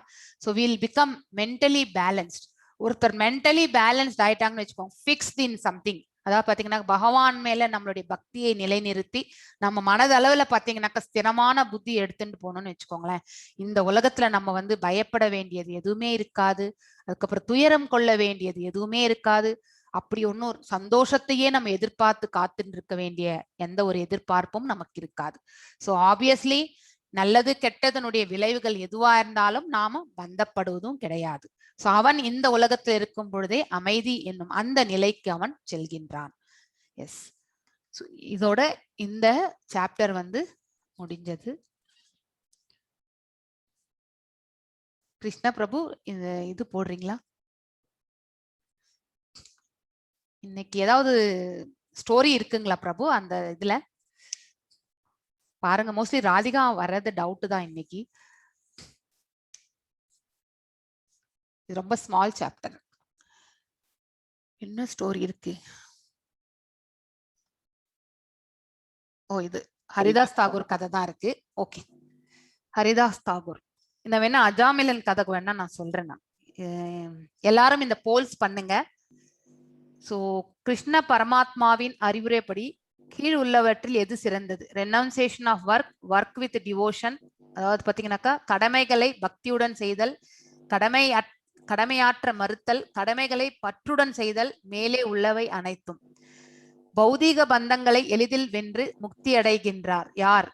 So will become mentally balanced. ஒருத்தர் மென்டலி பேலன்ஸ்ட் ஆயிட்டாங்கன்னு வச்சுக்கோங்க, ஃபிக்ஸ்ட் இன் சம்திங், அதாவது பாத்தீங்கன்னா பகவான் மேல நம்மளுடைய பக்தியை நிலைநிறுத்தி நம்ம மனதளவுல பாத்தீங்கன்னாக்கா ஸ்திரமான புத்தி எடுத்துட்டு போனோம்னு வச்சுக்கோங்களேன், இந்த உலகத்துல நம்ம வந்து பயப்பட வேண்டியது எதுவுமே இருக்காது. அதுக்கப்புறம் துயரம் கொள்ள வேண்டியது எதுவுமே இருக்காது. அப்படி ஒன்னும் சந்தோஷத்தையே நம்ம எதிர்பார்த்து காத்துட்டு இருக்க வேண்டிய எந்த ஒரு எதிர்பார்ப்பும் நமக்கு இருக்காது. ஸோ ஆப்வியஸ்லி நல்லது கெட்டதனுடைய விளைவுகள் எதுவா இருந்தாலும் நாம பந்தப்படுவதும் கிடையாது. சோ அவன் இந்த உலகத்தில் இருக்கும் பொழுதே அமைதி என்னும் அந்த நிலைக்கு அவன் செல்கின்றான். எஸ், இதோட இந்த சாப்டர் வந்து முடிஞ்சது. கிருஷ்ண பிரபு, இந்த இது போடுறீங்களா? இன்னைக்கு ஏதாவது ஸ்டோரி இருக்குங்களா பிரபு அந்த இதுல? பாருங்க, மோஸ்ட்லி ராதிகா வர்றது டவுட் தான் இன்னைக்கு. இது ரொம்ப ஸ்மால் சாப்டர். என்ன ஸ்டோரி இருக்கு? ஓ, இது ஹரிதாஸ் தாகூர் கதை தான் இருக்கு. ஓகே, ஹரிதாஸ் தாகூர். இந்த வேணா அஜாமிலன் கதை வேணா நான் சொல்றேன். நான் எல்லாரும் இந்த போல்ஸ் பண்ணுங்க. சோ கிருஷ்ண பரமாத்மாவின் அறிவுரைப்படி கீழ் உள்ளவற்றில் எது சிறந்தது? Renunciation of work, work with devotion, அதாவது பாத்தீங்கன்னாக்கா கடமைகளை பக்தியுடன் செய்தல், கடமையாற்ற மறுத்தல், கடமைகளை பற்றுடன் செய்தல், மேலே உள்ளவை அனைத்தும். பௌதீக பந்தங்களை எளிதில் வென்று முக்தி அடைகின்றார் யார்?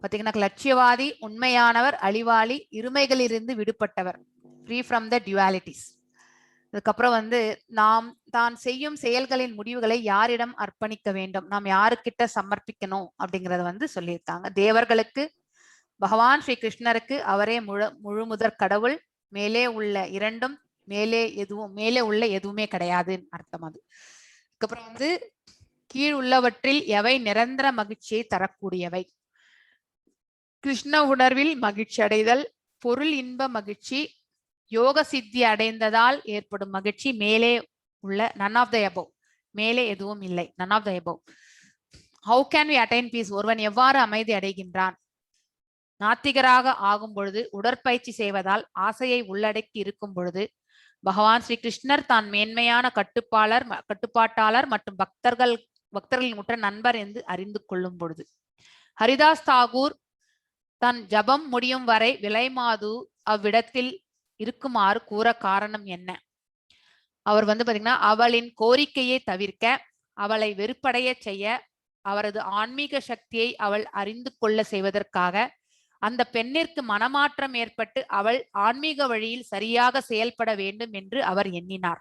பாத்தீங்கன்னா லட்சியவாதி, உண்மையானவர், அழிவாளி, இருமைகளிலிருந்து விடுபட்டவர், ஃப்ரீ ஃப்ரம் the dualities. அதுக்கப்புறம் வந்து நாம் தான் செய்யும் செயல்களின் முடிவுகளை யாரிடம் அர்ப்பணிக்க வேண்டும், நாம் யாருக்கிட்ட சமர்ப்பிக்கணும் அப்படிங்கறத வந்து சொல்லியிருக்காங்க. தேவர்களுக்கு, பகவான் ஸ்ரீ கிருஷ்ணருக்கு, அவரே முழு முதற் கடவுள், மேலே உள்ள இரண்டும் மேலே எதுவும் மேலே உள்ள எதுவுமே கிடையாதுன்னு அர்த்தம் அது. அதுக்கப்புறம் வந்து கீழ் உள்ளவற்றில் எவை நிரந்தர மகிழ்ச்சியை தரக்கூடியவை? கிருஷ்ண உணர்வில் மகிழ்ச்சி அடைதல், பொருள் இன்ப மகிழ்ச்சி, யோக சித்தி அடைந்ததால் ஏற்படும் மகிழ்ச்சி, மேலே உள்ள நன் ஆஃப் the above, மேலே எதுவும் இல்லை, none of the above. How can we attain peace? ஒருவன் எவ்வாறு அமைதி அடைகின்றான்? நாத்திகராக ஆகும் பொழுது, உடற்பயிற்சி செய்வதால், ஆசையை உள்ளடக்கி இருக்கும் பொழுது, பகவான் ஸ்ரீ கிருஷ்ணர் தான் மேன்மையான கட்டுப்பாட்டாளர் மற்றும் பக்தர்களின் உற்ற நண்பர் என்று அறிந்து கொள்ளும் பொழுது. ஹரிதாஸ் தாகூர் தன் ஜபம் முடியும் வரை விலைமாது அவ்விடத்தில் இருக்குமாறு கூற காரணம் என்ன? அவர் வந்து பாத்தீங்கன்னா அவளின் கோரிக்கையை தவிர்க்க, அவளை வெறுப்படைய செய்ய, அவரது ஆன்மீக சக்தியை அவள் அறிந்து கொள்ள செய்வதற்காக, அந்த பெண்ணிற்கு மனமாற்றம் ஏற்பட்டு அவள் ஆன்மீக வழியில் சரியாக செயல்பட வேண்டும் என்று அவர் எண்ணினார்.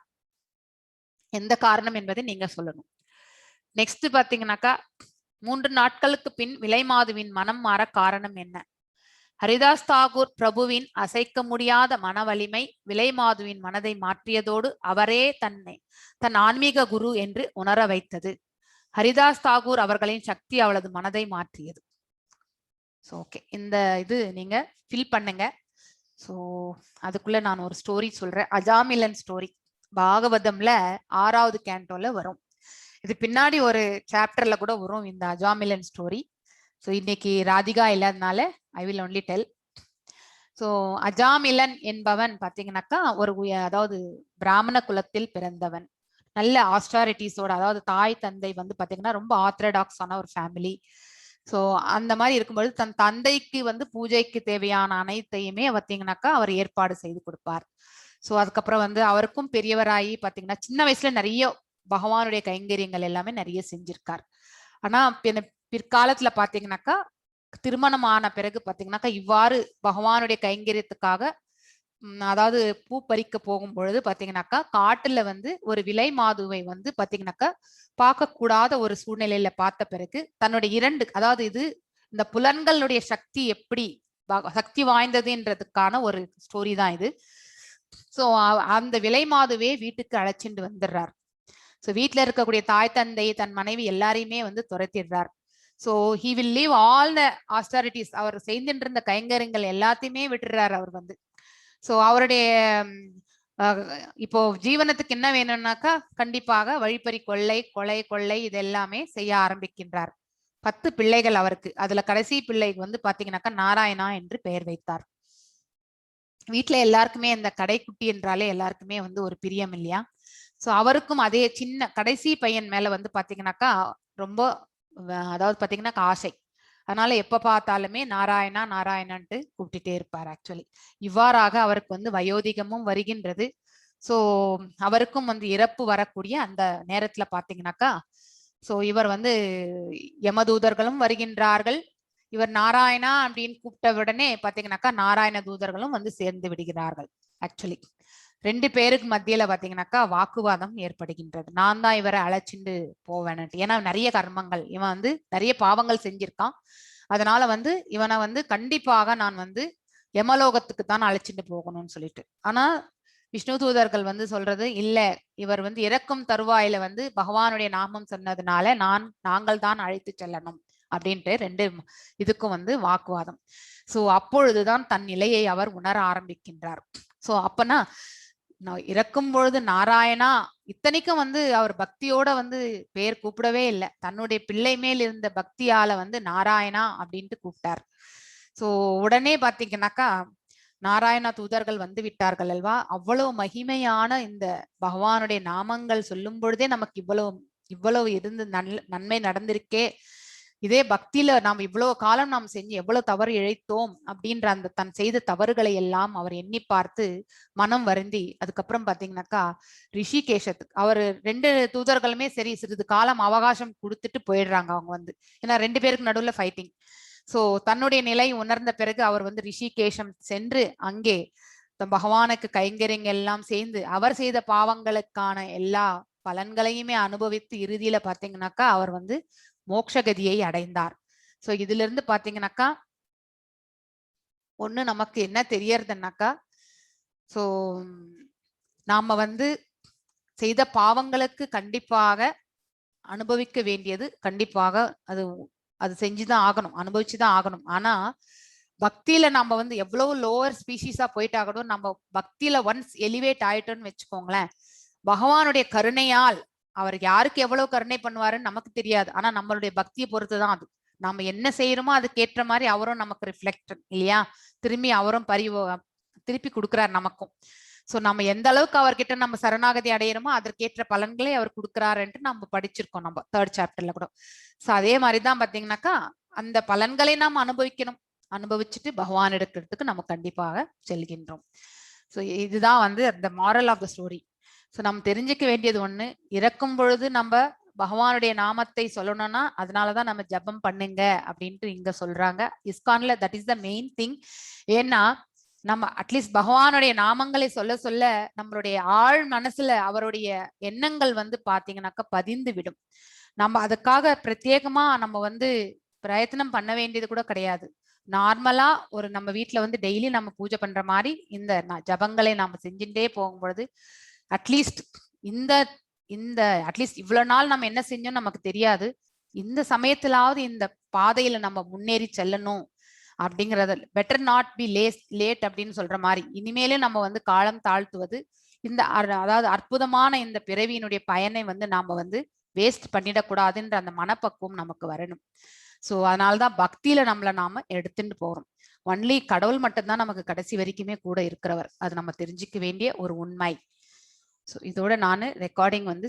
எந்த காரணம் என்பதை நீங்க சொல்லணும். நெக்ஸ்ட் பாத்தீங்கன்னாக்கா 3 நாட்களுக்கு பின் விலைமாதுவின் மனம் மாற காரணம் என்ன? ஹரிதாஸ் தாகூர் பிரபுவின் அசைக்க முடியாத மன வலிமை விலைமாதுவின் மனதை மாற்றியதோடு அவரே தன்னை தன் ஆன்மீக குரு என்று உணர வைத்தது. ஹரிதாஸ் தாகூர் அவர்களின் சக்தி அவளது மனதை மாற்றியது. ஸோ ஓகே, இந்த இது நீங்க ஃபில் பண்ணுங்க. ஸோ அதுக்குள்ள நான் ஒரு ஸ்டோரி சொல்றேன். அஜாமிலன் ஸ்டோரி பாகவதம்ல 6வது கேண்டோல வரும். இது பின்னாடி ஒரு சாப்டர்ல கூட வரும் இந்த அஜாமிலன் ஸ்டோரி. ஸோ இன்னைக்கு ராதிகா இல்லாதனால I will only tell. So Ajamilan என்பவன் பாத்தீங்கன்னாக்கா ஒரு அதாவது பிராமண குலத்தில் பிறந்தவன், நல்ல ஆஸ்டாரிட்டிஸோட, அதாவது தாய் தந்தை வந்து பாத்தீங்கன்னா ரொம்ப ஆர்த்தடாக்ஸான ஒரு ஃபேமிலி. ஸோ அந்த மாதிரி இருக்கும்பொழுது தன் தந்தைக்கு வந்து பூஜைக்கு தேவையான அனைத்தையுமே பார்த்தீங்கன்னாக்கா அவர் ஏற்பாடு செய்து கொடுப்பார். ஸோ அதுக்கப்புறம் வந்து அவருக்கும் பெரியவராகி பார்த்தீங்கன்னா சின்ன வயசுல நிறைய பகவானுடைய கைங்கரியங்கள் எல்லாமே நிறைய செஞ்சிருக்கார். ஆனா பிற்காலத்துல பாத்தீங்கன்னாக்கா திருமணமான பிறகு பாத்தீங்கன்னாக்கா இவ்வாறு பகவானுடைய கைங்கரியத்துக்காக அதாவது பூ பறிக்க போகும் பொழுது பாத்தீங்கன்னாக்கா காட்டுல வந்து ஒரு விலை மாதுவை வந்து பாத்தீங்கன்னாக்கா பார்க்க கூடாத ஒரு சூழ்நிலையில பார்த்த பிறகு தன்னுடைய 2, அதாவது இது இந்த புலன்களுடைய சக்தி எப்படி சக்தி வாய்ந்ததுன்றதுக்கான ஒரு ஸ்டோரி தான் இது. சோ அந்த விலை மாதுவே வீட்டுக்கு அழைச்சிட்டு வந்துடுறார். சோ வீட்டுல இருக்கக்கூடிய தாய் தந்தை தன் மனைவி எல்லாரையுமே வந்து துரத்திடுறார். So he will leave all the austerities, அவர் செய்துட்டு இருந்த கைங்கரியங்கள் எல்லாத்தையுமே விட்டுறாரு அவர் வந்து. சோ அவருடைய இப்போ ஜீவனத்துக்கு என்ன வேணும்னாக்கா கண்டிப்பாக வழிப்பறி கொள்ளை, கொலை, கொள்ளை இது எல்லாமே செய்ய ஆரம்பிக்கின்றார். 10 பிள்ளைகள் அவருக்கு. அதுல கடைசி பிள்ளைக்கு வந்து பாத்தீங்கன்னாக்கா நாராயணா என்று பெயர் வைத்தார். வீட்டுல எல்லாருக்குமே இந்த கடைக்குட்டி என்றாலே எல்லாருக்குமே வந்து ஒரு பிரியம் இல்லையா? சோ அவருக்கும் அதே சின்ன கடைசி பையன் மேல வந்து பாத்தீங்கன்னாக்கா ரொம்ப அதாவது பாத்தீங்கன்னா ஆசை. அதனால எப்ப பார்த்தாலுமே நாராயணா நாராயணன்ட்டு கூப்பிட்டுட்டே இருப்பார். ஆக்சுவலி இவ்வாறாக அவருக்கு வந்து வயோதிகமும் வருகின்றது. சோ அவருக்கும் வந்து இறப்பு வரக்கூடிய அந்த நேரத்துல பாத்தீங்கன்னாக்கா சோ இவர் வந்து யமதூதர்களும் வருகின்றார்கள். இவர் நாராயணா அப்படின்னு கூப்பிட்ட உடனே பாத்தீங்கன்னாக்கா நாராயண தூதர்களும் வந்து சேர்ந்து விடுகிறார்கள். ஆக்சுவலி 2 பேருக்கு மத்தியில பாத்தீங்கன்னாக்கா வாக்குவாதம் ஏற்படுகின்றது. நான் தான் இவரை அழைச்சிண்டு போவேன்ட்டு, ஏன்னா நிறைய கர்மங்கள் இவன் வந்து நிறைய பாவங்கள் செஞ்சிருக்கான், அதனால வந்து இவனை வந்து கண்டிப்பாக நான் வந்து யமலோகத்துக்கு தான் அழைச்சிட்டு போகணும்னு சொல்லிட்டு. ஆனா விஷ்ணு தூதர்கள் வந்து சொல்றது இல்ல, இவர் வந்து இறக்கும் தருவாயில வந்து பகவானுடைய நாமம் சொன்னதுனால நாங்கள் தான் அழைத்து செல்லணும் அப்படின்ட்டு ரெண்டு இதுக்கும் வந்து வாக்குவாதம். சோ அப்பொழுதுதான் தன் நிலையை அவர் உணர ஆரம்பிக்கின்றார். சோ அப்பனா நான் இறக்கும் பொழுது நாராயணா, இத்தனைக்கும் வந்து அவர் பக்தியோட வந்து பேர் கூப்பிடவே இல்லை. தன்னுடைய பிள்ளை மேல் இருந்த பக்தியால வந்து நாராயணா அப்படின்ட்டு கூப்பிட்டார். சோ உடனே பாத்தீங்கன்னாக்கா நாராயண தூதர்கள் வந்து விட்டார்கள் அல்வா? அவ்வளவு மகிமையான இந்த பகவானுடைய நாமங்கள் சொல்லும் பொழுதே நமக்கு இவ்வளவு இவ்வளவு இருந்து நன்மை நடந்திருக்கே, இதே பக்தியில நாம் இவ்வளவு காலம் நாம் செஞ்சு எவ்வளவு தவறு இழைத்தோம் அப்படின்ற அந்த தன் செய்த தவறுகளை எல்லாம் அவர் எண்ணி பார்த்து மனம் வருந்தி, அதுக்கப்புறம் பாத்தீங்கன்னாக்கா ரிஷிகேஷத்துக்கு அவர் ரெண்டு தூதர்களுமே சரி சிறிது காலம் அவகாசம் கொடுத்துட்டு போயிடுறாங்க அவங்க வந்து. ஏன்னா ரெண்டு பேருக்கு நடுவுல ஃபைட்டிங். சோ தன்னுடைய நிலை உணர்ந்த பிறகு அவர் வந்து ரிஷிகேஷம் சென்று அங்கே தம் பகவானுக்கு கைங்கரியங்கள் எல்லாம் சேர்ந்து அவர் செய்த பாவங்களுக்கான எல்லா பலன்களையுமே அனுபவித்து இறுதியில பாத்தீங்கன்னாக்கா அவர் வந்து மோட்சகதியை அடைந்தார். சோ இதுல இருந்து பாத்தீங்கன்னாக்கா ஒண்ணு நமக்கு என்ன தெரியறதுன்னாக்கா, சோ நாம வந்து செய்த பாவங்களுக்கு கண்டிப்பாக அனுபவிக்க வேண்டியது, கண்டிப்பாக அது அது செஞ்சுதான் ஆகணும், அனுபவிச்சுதான் ஆகணும். ஆனா பக்தியில நம்ம வந்து எவ்வளவு லோவர் ஸ்பீஷீஸா போயிட்டாகணும், நம்ம பக்தியில ஒன்ஸ் எலிவேட் ஆயிட்டோம்னு வச்சுக்கோங்களேன், பகவானுடைய கருணையால் அவர் யாருக்கு எவ்வளவு கருணை பண்ணுவாருன்னு நமக்கு தெரியாது. ஆனா நம்மளுடைய பக்தியை பொறுத்துதான் அது. நாம என்ன செய்யறோமோ அதுக்கேற்ற மாதிரி அவரும் நமக்கு ரிஃப்ளெக்ட் இல்லையா, திரும்பி அவரும் திருப்பி கொடுக்குறாரு நமக்கும். சோ நம்ம எந்த அளவுக்கு அவர்கிட்ட நம்ம சரணாகதி அடையிறோமோ அதற்கேற்ற பலன்களை அவர் கொடுக்குறாருன்ட்டு நம்ம படிச்சிருக்கோம் நம்ம தேர்ட் சாப்டர்ல கூட. சோ அதே மாதிரிதான் பாத்தீங்கன்னாக்கா அந்த பலன்களை நாம் அனுபவிக்கணும். அனுபவிச்சுட்டு பகவான் எடுக்கிறதுக்கு நம்ம கண்டிப்பாக செல்கின்றோம். சோ இதுதான் வந்து அந்த moral of the story. So நம்ம தெரிஞ்சுக்க வேண்டியது ஒண்ணு, இறக்கும் பொழுது நம்ம பகவானுடைய நாமத்தை சொல்லணும்னா அதனாலதான் நம்ம ஜபம் பண்ணுங்க அப்படின்ட்டு இங்க சொல்றாங்க இஸ்கான்ல. That is the main thing. ஏன்னா நம்ம அட்லீஸ்ட் பகவானுடைய நாமங்களை சொல்ல சொல்ல நம்மளுடைய ஆழ் மனசுல அவருடைய எண்ணங்கள் வந்து பாத்தீங்கன்னாக்கா பதிந்து விடும். நம்ம அதுக்காக பிரத்யேகமா நம்ம வந்து பிரயத்தனம் பண்ண வேண்டியது கூட கிடையாது. நார்மலா ஒரு நம்ம வீட்ல வந்து டெய்லி நம்ம பூஜை பண்ற மாதிரி இந்த ஜபங்களை நாம செஞ்சுட்டே போகும்பொழுது அட்லீஸ்ட் இந்த இந்த அட்லீஸ்ட் இவ்வளவு நாள் நம்ம என்ன செஞ்சோம் நமக்கு தெரியாது. இந்த சமயத்திலாவது இந்த பாதையில நம்ம முன்னேறி செல்லணும் அப்படிங்கறத, better not be late அப்படின்னு சொல்ற மாதிரி இனிமேலே நம்ம வந்து காலம் தாழ்த்துவது இந்த அதாவது அற்புதமான இந்த பிறவியினுடைய பயனை வந்து நாம வந்து வேஸ்ட் பண்ணிடக்கூடாதுன்ற அந்த மனப்பக்குவம் நமக்கு வரணும். சோ அதனாலதான் பக்தியில நம்மள நாம எடுத்துட்டு போறோம். ஒன்லி கடவுள் மட்டும்தான் நமக்கு கடைசி வரைக்குமே கூட இருக்கிறவர். அது நம்ம தெரிஞ்சுக்க வேண்டிய ஒரு உண்மை. ஸோ இதோட நான் ரெக்கார்டிங் வந்து